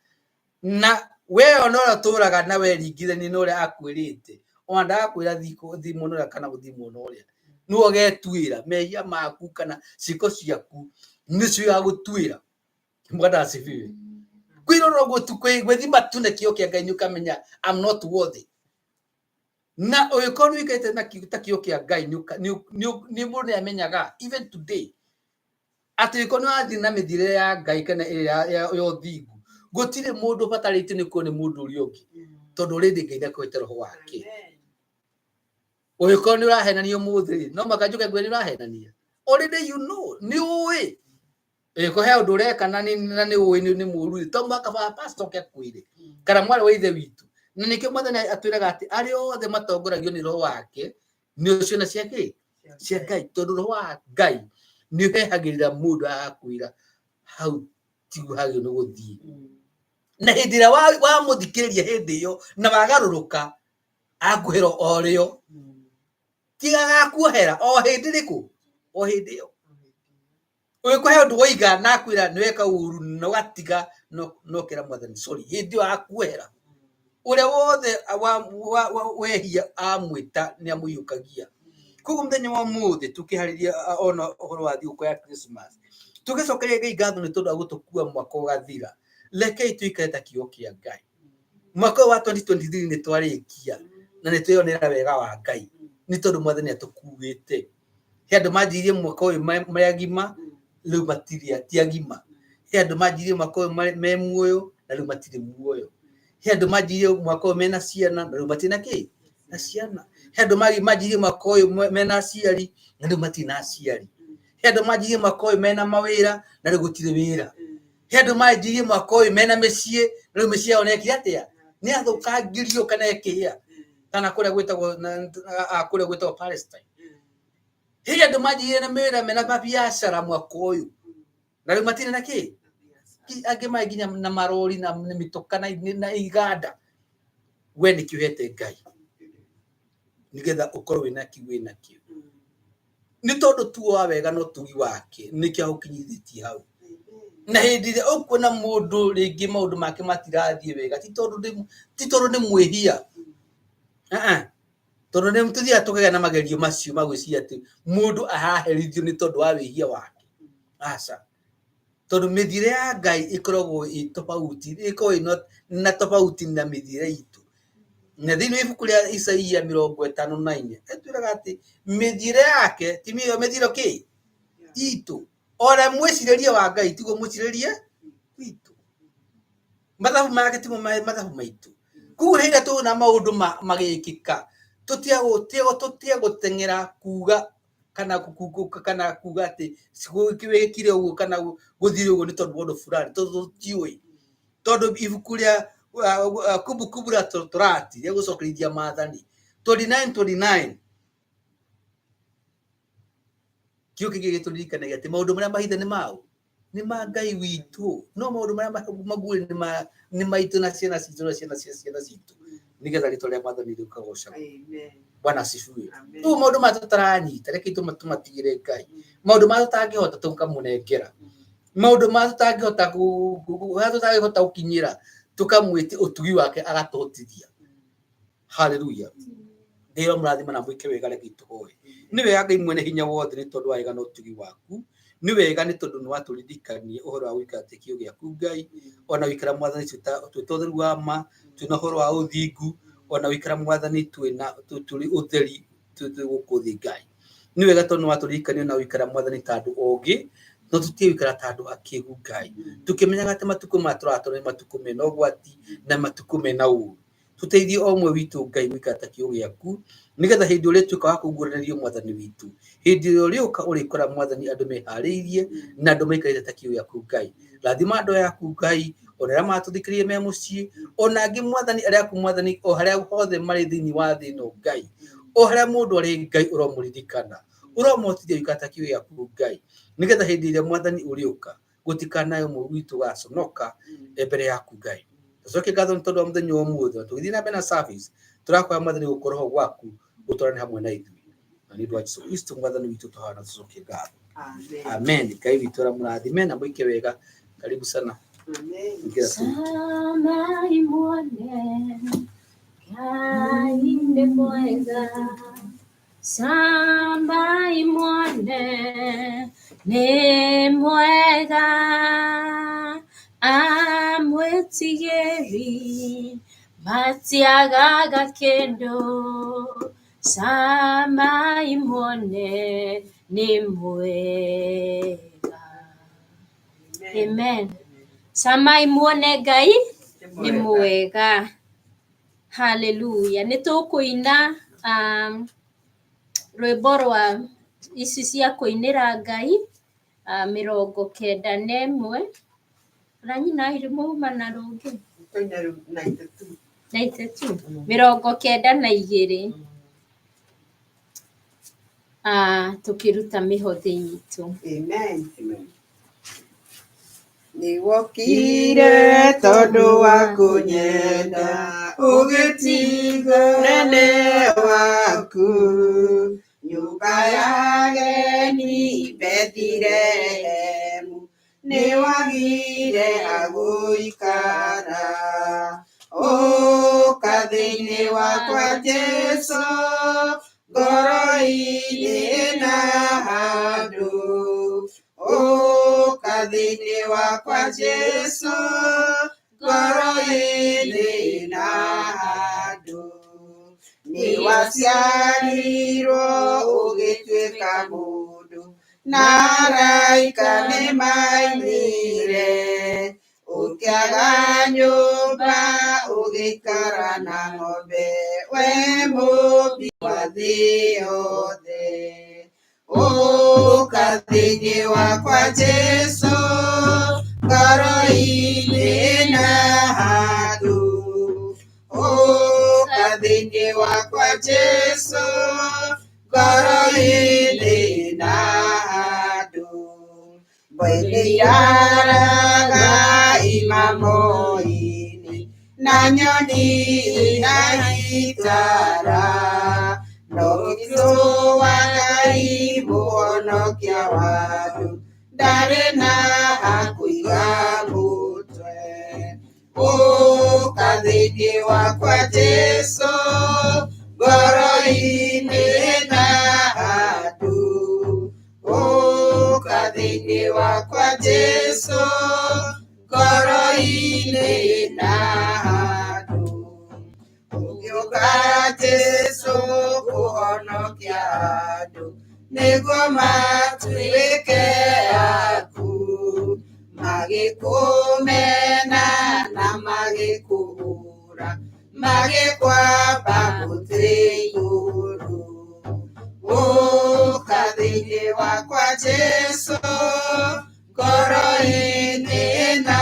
na we ona ũrĩa ũtũraga na weringithania na ũrĩa akwĩrĩte. Ona ndagakwĩra thiĩ mwena ũrĩa kana gũthiĩ mwena ũrĩa, nĩwe ũgetuĩra mehia maku kana ciĩko ciaku nĩcio igagũtuĩra. Bwana asifiwe. Kwĩrora ũguo tu, gwĩthima tu na kĩo kĩa Ngai, nĩ ũkamenya I'm not worthy. Na ũngĩkorwo nĩ ũikarĩte na ta kĩo kĩa Ngai, nĩ mũndũ nĩ amenyaga even today atĩ ũngĩkorwo nĩ ũrathiĩ na mĩthiĩre ya Ngai kana ĩrĩa ya ũthingu, gũtirĩ mũndũ ũbatarĩtio nĩ kuo nĩ mũndũ ũrĩa ũngĩ, tondũ already Ngai nĩakũhete roho wake. Ũngĩkorwo nĩ ũrahenania ũmũthĩ rĩ, no mũhaka njuge ngwĩre nĩ ũrahenania. Already you know, nĩ ũĩ ĩko he ũndũ ũreka na nĩ ũĩ nĩ mũũru rĩ, to mũhaka baba pastor oke akwĩre kana mwarĩ wa ithe witũ. Na nĩkĩo Mwathani atwĩraga atĩ arĩa othe matongoragio nĩ roho wake nĩ ciana cia kĩ? Cia Ngai. Tondũ roho wa Ngai nĩ ũhehagĩrĩra mũndũ agakwĩra hau tiguo hagĩrĩirwo nĩ gũthiĩ. Na hĩndĩ ĩrĩa wamũthikĩrĩria hĩndĩ ĩyo na wagarũrũka, akuhera o rĩo, tiga agakuohera o hĩndĩ rĩkũ, o hĩndĩ ĩyo. Ũngĩkũhe ũndũ woiga na akwĩra nĩ weka ũru na ũgatiga no ũkera Mwathani sorry, hĩndĩ ĩyo akuohera. Ũrĩa wothe wehia amwĩta nĩ amũiyũkagia. Koguo mũthenya wa ũmũthĩ tũkĩharĩria ona ũhoro wa thigũkũ ya Christmas, Tũgĩcokeria Ngai ngatho nĩ tondũ wa gũtũkua mwaka ũgathira. Rekei tũikare ta kiugo kĩa Ngai. Mwaka ũyũ wa 2023 nĩ twarĩkia na nĩ tweyonera wega wa Ngai nĩ tondũ Mwathani atũkuĩte. He andũ manjirie mwaka ũyũ marĩ agima, rĩu matirĩ ti agima. He andũ manjirie mwaka ũyũ me muoyo na rĩu matirĩ muoyo. He andũ manjirie mwaka ũyũ mena ciana na rĩu matirĩ na kĩ? Na ciana. He andũ manjirie mwaka ũyũ mena aciari na rĩu matirĩ na aciari. He andũ manjirie mwaka ũyũ mena mawĩra na rĩu gũtirĩ wĩra. He andũ manjirie mwaka ũyũ mena mĩciĩ na rĩu mĩciĩ yao nĩyekire atĩa? Nĩyathũkangirio kana ĩkĩhĩa. Kana kũrĩa gwĩtagwo kũrĩa gwĩtagwo Palestine. He andũ manjirie na mawĩra mena mabiacara mwaka ũyũ na rĩu matirĩ na kĩ? Angĩ marĩ nginya na marori na mĩtoka na iganda. We nĩkĩ ũhete Ngai nĩgetha ũkorwo wĩna kĩ wĩnakĩo? Nĩ tondũ tu wa wega na ũtugi wake nĩkĩo agũkinyithĩtie hau. Na hĩndĩ ĩrĩa ũkuona mũndũ rĩngĩ maũndũ make matirathiĩ wega, ti tondũ nĩ mwĩhia, tondũ nĩ tũthiaga tũkagĩa na magerio macio ma gwĩciria atĩ mũndũ araherithio nĩ tondũ wa wĩhia wake. Aca, tondũ mĩthiĩre ya Ngai ĩkoragwo ĩ tofauti, ĩkoragwo ĩ na tofauti na mĩthiĩre itũ. Na thĩinĩ wa ibuku rĩa Isaia 54 ĩtwĩraga atĩ mĩthiĩre yake ti mĩthiĩre kĩ itũ, ona mwĩcirĩrie wa Ngai tiguo mwĩcirĩrie witũ, mathabu make timo mathabu maitũ. Koguo hĩndĩ ĩrĩa tuona maũndũ magĩkĩka, tũtige gũteng'era kuga kana kana kuga atĩ wĩkire ũguo kana gũthire ũguo nĩ tondũ wa ũndũ fulani, tondũ tũtiũĩ. Tondũ ibuku rĩa Kumbukumbu la Torati rĩa gũcokerithia maathani 29:29 kĩo kĩngĩ gĩtũririkanagia atĩ maũndũ marĩa mahithe nĩ maũ? Nĩ ma Ngai witũ, no maũndũ marĩa maguũrie nĩ maitũ na ciana citũ na ciana cia ciana citũ, nĩgetha rĩtwa rĩa Mwathani rĩkagocagwo. Bwana asifiwe. Rĩu maũndũ maya tũtaranyita, reke tũmatigĩre Ngai. Maũndũ maya tũtangĩhota tũkamũnengera. Maũndũ maya tũtangĩhota tũtangĩhota gũkinyĩra, tũkamwĩtia ũtugi wake agatũhotithia. Haleluya. Ngai amũrathime na mwĩke wega, reke tũhoe. Nĩ wega Ngai mwene hinya wothe nĩ tondũ wa wega na ũtugi waku. Nĩ wega nĩ tondũ nĩ watũririkania ũhoro wa gũikara ta kĩo gĩaku Ngai, ona gũikara Mwathani twĩ ta ũtheru wa ma, twĩna ũhoro wa ũthingu, ona gũikara Mwathani twĩna tũrĩ ũtheri twĩ gũkũ thĩ Ngai. Nĩ wega tondũ nĩ watũririkania na gũikara Mwathani ta andũ ogĩ, no tũtige gũikara ta andũ akĩgu Ngai. Tũkĩmenyaga atĩ matukũ maya tũratũra nĩ matukũ mena ũgwati na matukũ mena ũru. Tũteithie o ũmwe witũ Ngai gũikara ta kĩo gĩaku, nĩgetha hĩndĩ ĩrĩa ũrĩtuĩka wa kũguũranĩrio Mwathani witũ, hĩndĩ ĩrĩa ũrĩũka ũrĩkora Mwathani andũ meharĩirie na andũ maikarĩte ta kĩo gĩaku Ngai. Rathima andũ aya aku Ngai, ona arĩa maratũthikĩrĩria me mũciĩ, ona angĩ Mwathani arĩa aku Mwathani o harĩa hothe marĩ thĩinĩ wa thĩ ĩno Ngai. O harĩa mũndũ arĩ Ngai ũromũririkana, ũromũhotithia gũikara ta kĩo gĩaku Ngai, nĩgetha hĩndĩ ĩrĩa Mwathani ũrĩũka gũtikanae ũmwe witũ gaconoka mbere yaku Ngai. Tũcokie ngatho nĩ tondũ wa mũthenya wa ũmũthĩ, tũgĩthiĩ na mbere na service, tũrakoya Mwathani gũkorwo ho gwaku gũtwarane hamwe na ithuĩ. Na nĩ ũndũ wa Jesũ Kristo Mwathani witũ tũhana tũcokie ngatho. Amen. Ngai witũ aramũrathime na mwĩke wega. Karibu sana. Ingĩra tu.
Samai muone Ngai nĩ mwega, Samai muone nĩ mwega, amwĩtigĩri matiagaga kĩndũ, Samai muone nĩ mwega. Amen. Samai muone Ngai nĩ mwega. Haleluya. Nĩ tũkũina rwĩmbo rwa ici cia kũinĩra Ngai 91. Na nyina irĩ mauma na rũngĩ 92 92 tũkĩruta mĩhothi itũ.
Amen. Nĩwokire tondũ wa kũnyenda, ũgĩtiga ũnene waku, nyũmba ya ageni Bethilehemu, nĩwagire hagũikara. Ũka thĩinĩ wakwa Jesũ, ngoro-inĩ na handũ, ũka wakwa Jesu ngoro-inĩ na handũ nĩ waciarirwo ũgĩtuĩka mũndũ na araika nĩ mainire ũkĩaga nyũmba ũgĩikara na ng'ombe we mũmbi wa thĩ yothe ũka thĩinĩ wakwa Jesu ngoro-inĩ na handũ ũka thĩinĩ wakwa Jesu ngoro-inĩ na handũ mbwe iraraga imamo-inĩ na nyoni inaitara no Kristo wa Ngai mũhonokia wa andũ ndarĩ na hakũiga mũtwe ũka thĩinĩ wakwa Jesu ngoro-inĩ na handũ ũka thĩinĩ wakwa Jesu ngoro-inĩ na handũ ũgĩũka Jesu kũhonokia andũ nĩguo matuĩke aku magĩkũmena na magĩkũhũra magĩkwamba mũtĩ igũrũ ũka thĩinĩ wakwa Jesu ngoro-inĩ na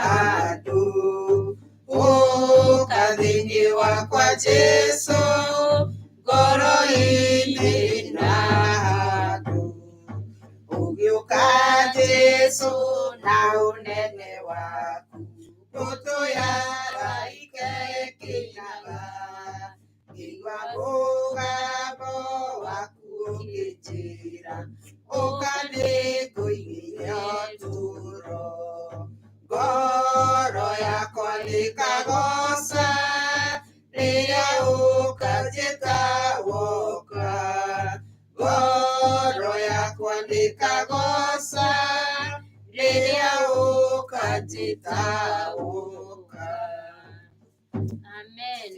handũ ũka thĩinĩ wakwa Jesu ngoro-inĩ na handũ ũgĩũka Jesu na ũnene waku mbũtũ ya araika ĩkĩinaga ngĩigua mũgambo waku ũkĩnjĩra ũka nĩngũigĩire ũtũũro ngoro yakwa nĩkagoca rĩrĩa ũkanjĩta woka ngoro yakwa nĩkagoca rĩrĩa ũkanjĩta woka.
Amen.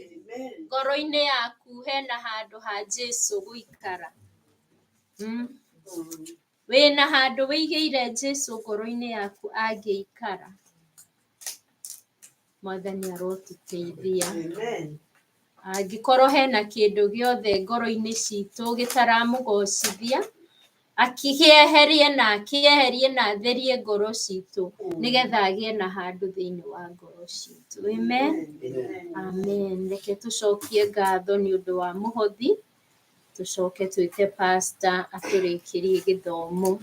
Ngoro-inĩ yaku hena handũ ha Jesu gũikara. Wĩna handũ wĩigĩire Jesu ngoro-inĩ yaku angĩikara. Mwathani arotũteithia. Angĩkorwo hena kĩndũ gĩothe ngoro-inĩ citũ gĩtaramũgocithia, akĩeherie na akĩeherie na atherie ngoro citũ nĩgetha agĩe na handũ thĩinĩ wa ngoro citũ. Amen. Amen. Reke tũcokie ngatho nĩ ũndũ wa mũhothi, tũcoke twĩte pastor atũrĩkĩrie gĩthomo.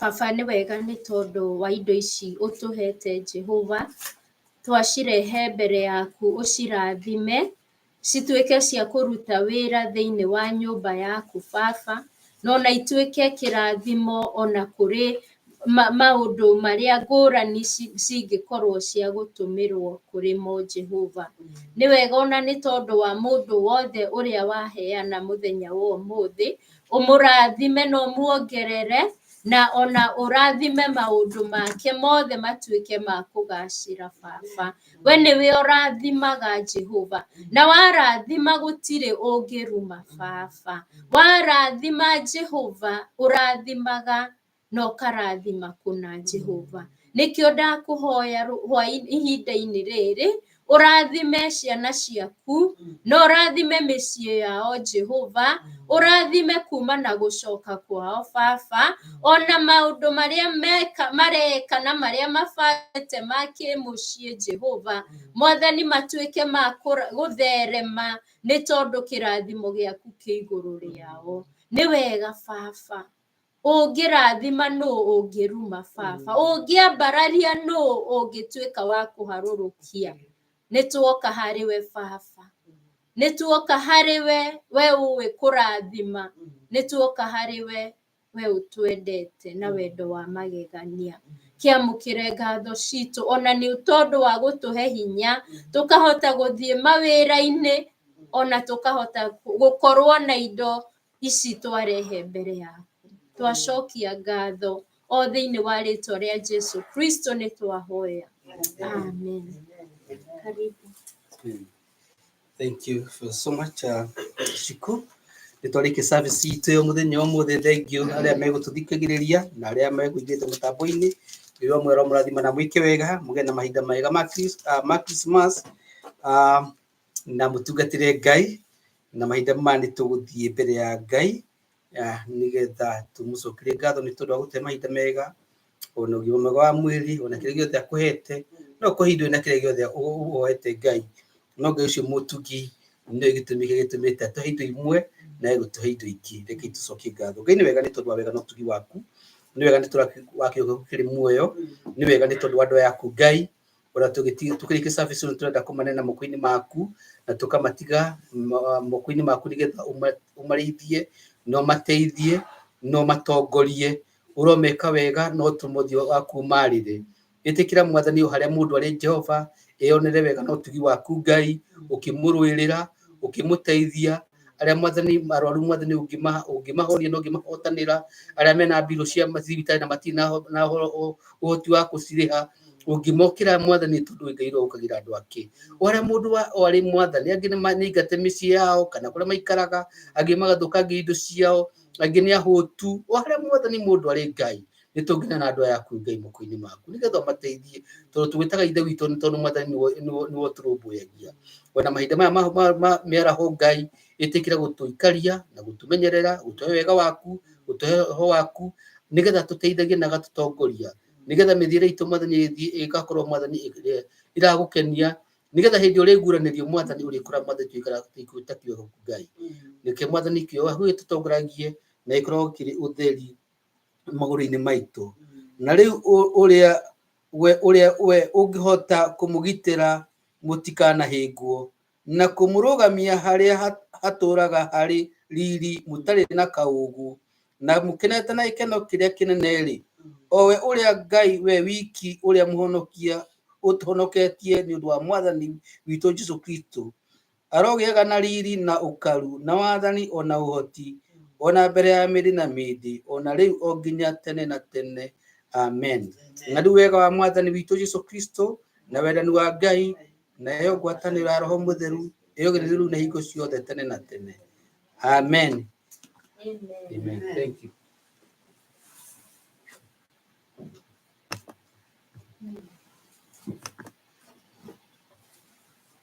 Baba nĩ wega nĩ tondũ wa indo ici ũtũhete Jehova, twacirehe mbere yaku ũcirathime, cituĩke cia kũruta wĩra thĩinĩ wa nyũmba yaku Baba, na ona ituĩke kĩrathimo ona kũrĩ maũndũ marĩa ngũrani cingĩkorwo cia gũtũmĩrwo kũrĩ mo Jehova. Nĩ wega ona nĩ tondũ wa mũndũ wothe ũrĩa waheana mũthenya wa ũmũthĩ, ũmũrathime na ũmuongerere, na ona ũrathime maũndũ make mothe matuĩke ma kũgacĩra Baba. We nĩwe ũrathimaga Jehova, na warathima gũtirĩ ũngĩruma Baba. Warathima Jehova, ũrathimaga na ũkarathima kũna Jehova. Nĩkĩo ndakũhoya ihinda-inĩ rĩrĩ, ũrathime ciana ciaku, na ũrathime mĩciĩ yao Jehova, ũrathime kuma na gũcoka kwao Baba, ona maũndũ marĩa mareka na marĩa mabangĩte ma kĩmũciĩ Jehova, Mwathani matuĩke ma gũtherema nĩ tondũ kĩrathimo gĩaku kĩ igũrũ rĩao. Nĩ wega Baba, ũngĩrathima nũ ũngĩruma Baba, ũngĩambararia nũ ũngĩtuĩka wa kũharũrũkia. Nĩ tuoka harĩ we Baba, nĩ tuoka harĩ we, we ũĩ kũrathima, nĩ tuoka harĩ we, we ũtwendete na wendo wa magegania. Kĩamũkĩre ngatho citũ ona nĩ tondũ wa gũtũhe hinya tũkahota gũthiĩ mawĩra-inĩ, ona tũkahota gũkorwo na indo ici twarehe mbere yaku. Twacokia ngatho O thĩinĩ wa rĩtwa rĩa Jesu Kristo nĩ twahoya, amen. Karibu.
Thank you for so much, Shiku. Nĩ twarĩkia service itũ ya mũthenya wa ũmũthĩ. Thank you arĩa megũtũthikagĩrĩria na arĩa megũingĩrĩte mũtambo-inĩ. Ngai wa mwera mũrathima na mwĩke wega, mũgĩe na mahinda mega ma Christmas, na mũtungatĩre Ngai na mahinda maya nĩ tũgũthiĩ mbere ya Ngai, nĩgetha tũmũcokerie ngatho nĩ tondũ wa gũtũhe mahinda mega ona ũgima mwega wa mwĩrĩ ona kĩrĩa gĩothe akũhete. No kũhindwo na kĩrĩa gĩothe ũhoete Ngai, no Ngai ũcio mũtugi nĩwe gĩtũmi kĩrĩa gĩtũmĩte atũhe indo imwe na egũtũhe indo ingĩ. Reke tũcokie ngatho. Ngai nĩ wega nĩ tondũ wa wega na ũtugi waku, nĩ wega nĩ tondũ wa kiugo gĩaku kĩrĩ muoyo, nĩ wega nĩ tondũ wa andũ aya aku Ngai. Ona tũkĩrĩkia service ĩno tũrenda kũmaneana moko-inĩ maku na tũkamatiga moko-inĩ maku nĩgetha ũmarĩithie na ũmateithie na ũmatongorie. Ũromeka wega no ũtũme ũthiũ waku ũmarĩre. Ĩtĩkĩra Mwathani o harĩa mũndũ arĩ Jehova eyonere wega na ũtugi waku Ngai, ũkĩmũrũĩrĩra, ũkĩmũteithia. Arĩa Mwathani arwaru Mwathani ũngĩmahonia na ũngĩmahotanĩra, arĩa mena mbirũ cia thibitarĩ na matirĩ na ũhoti wa kũcirĩha, ũngĩmokĩra Mwathani tondũ wĩ Ngai ũrĩa ũkagĩra andũ ake. O harĩa mũndũ o arĩ Mwathani, angĩ nĩ aingate mĩciĩ yao kana kũrĩa maikaraga, angĩ magathũkangia indo ciao, angĩ nĩ ahũtu. O harĩa Mwathani mũndũ arĩ Ngai, nĩ tũngĩna na andũ aya aku Ngai moko-inĩ maku nĩgetha ũmateithie, tondũ tũgwĩtaga Ithe witũ nĩ tondũ Mwathani nĩwe ũtũrũmbũyagia. Ona mahinda maya ma mĩaraho Ngai, ĩtĩkĩra gũtũikaria na gũtũmenyerera, gũtũhe wega waku, gũtũhe roho waku, nĩgetha tũteithagie na agatũtongoria, nĩgetha mĩthiĩre itũ Mwathani ĩthiĩ ĩgakorwo Mwathani ĩragũkenia, nĩgetha hĩndĩ ũrĩguũranĩrio Mwathani ũrĩkora Mwathani tũikara ta kiugo gĩaku Ngai. Nĩkĩo Mwathani kiugo gĩaku gĩtũtongoragie na gĩkorwo kĩrĩ ũtheri magũrũ-inĩ maitũ. Na rĩu ũrĩa we ũrĩa we ũngĩhota kũmũgitĩra mũtikanahĩngwo na kũmũrũgamia harĩa hatũũraga harĩ riri mũtarĩ na kaũũgũ na mũkenete na gĩkeno kĩrĩa kĩnene-rĩ, o we ũrĩa Ngai we wiki ũrĩa mũhonokia ũtũhonoketie nĩ ũndũ wa Mwathani witũ Jesũ Kristo, arogĩaga na riri na ũkaru na wathani ona ũhoti ona mbere ya mĩndĩ na mĩndĩ ona rĩu o nginya tene na tene, amen. Na rĩu wega wa Mwathani witũ Jesũ Kristo na wendani wa Ngai nayo ngwatanĩro ya Roho Mũtheru ĩrogĩrĩrio rĩu na hingo ciothe tene na tene, amen.
Amen.
Amen. Thank you.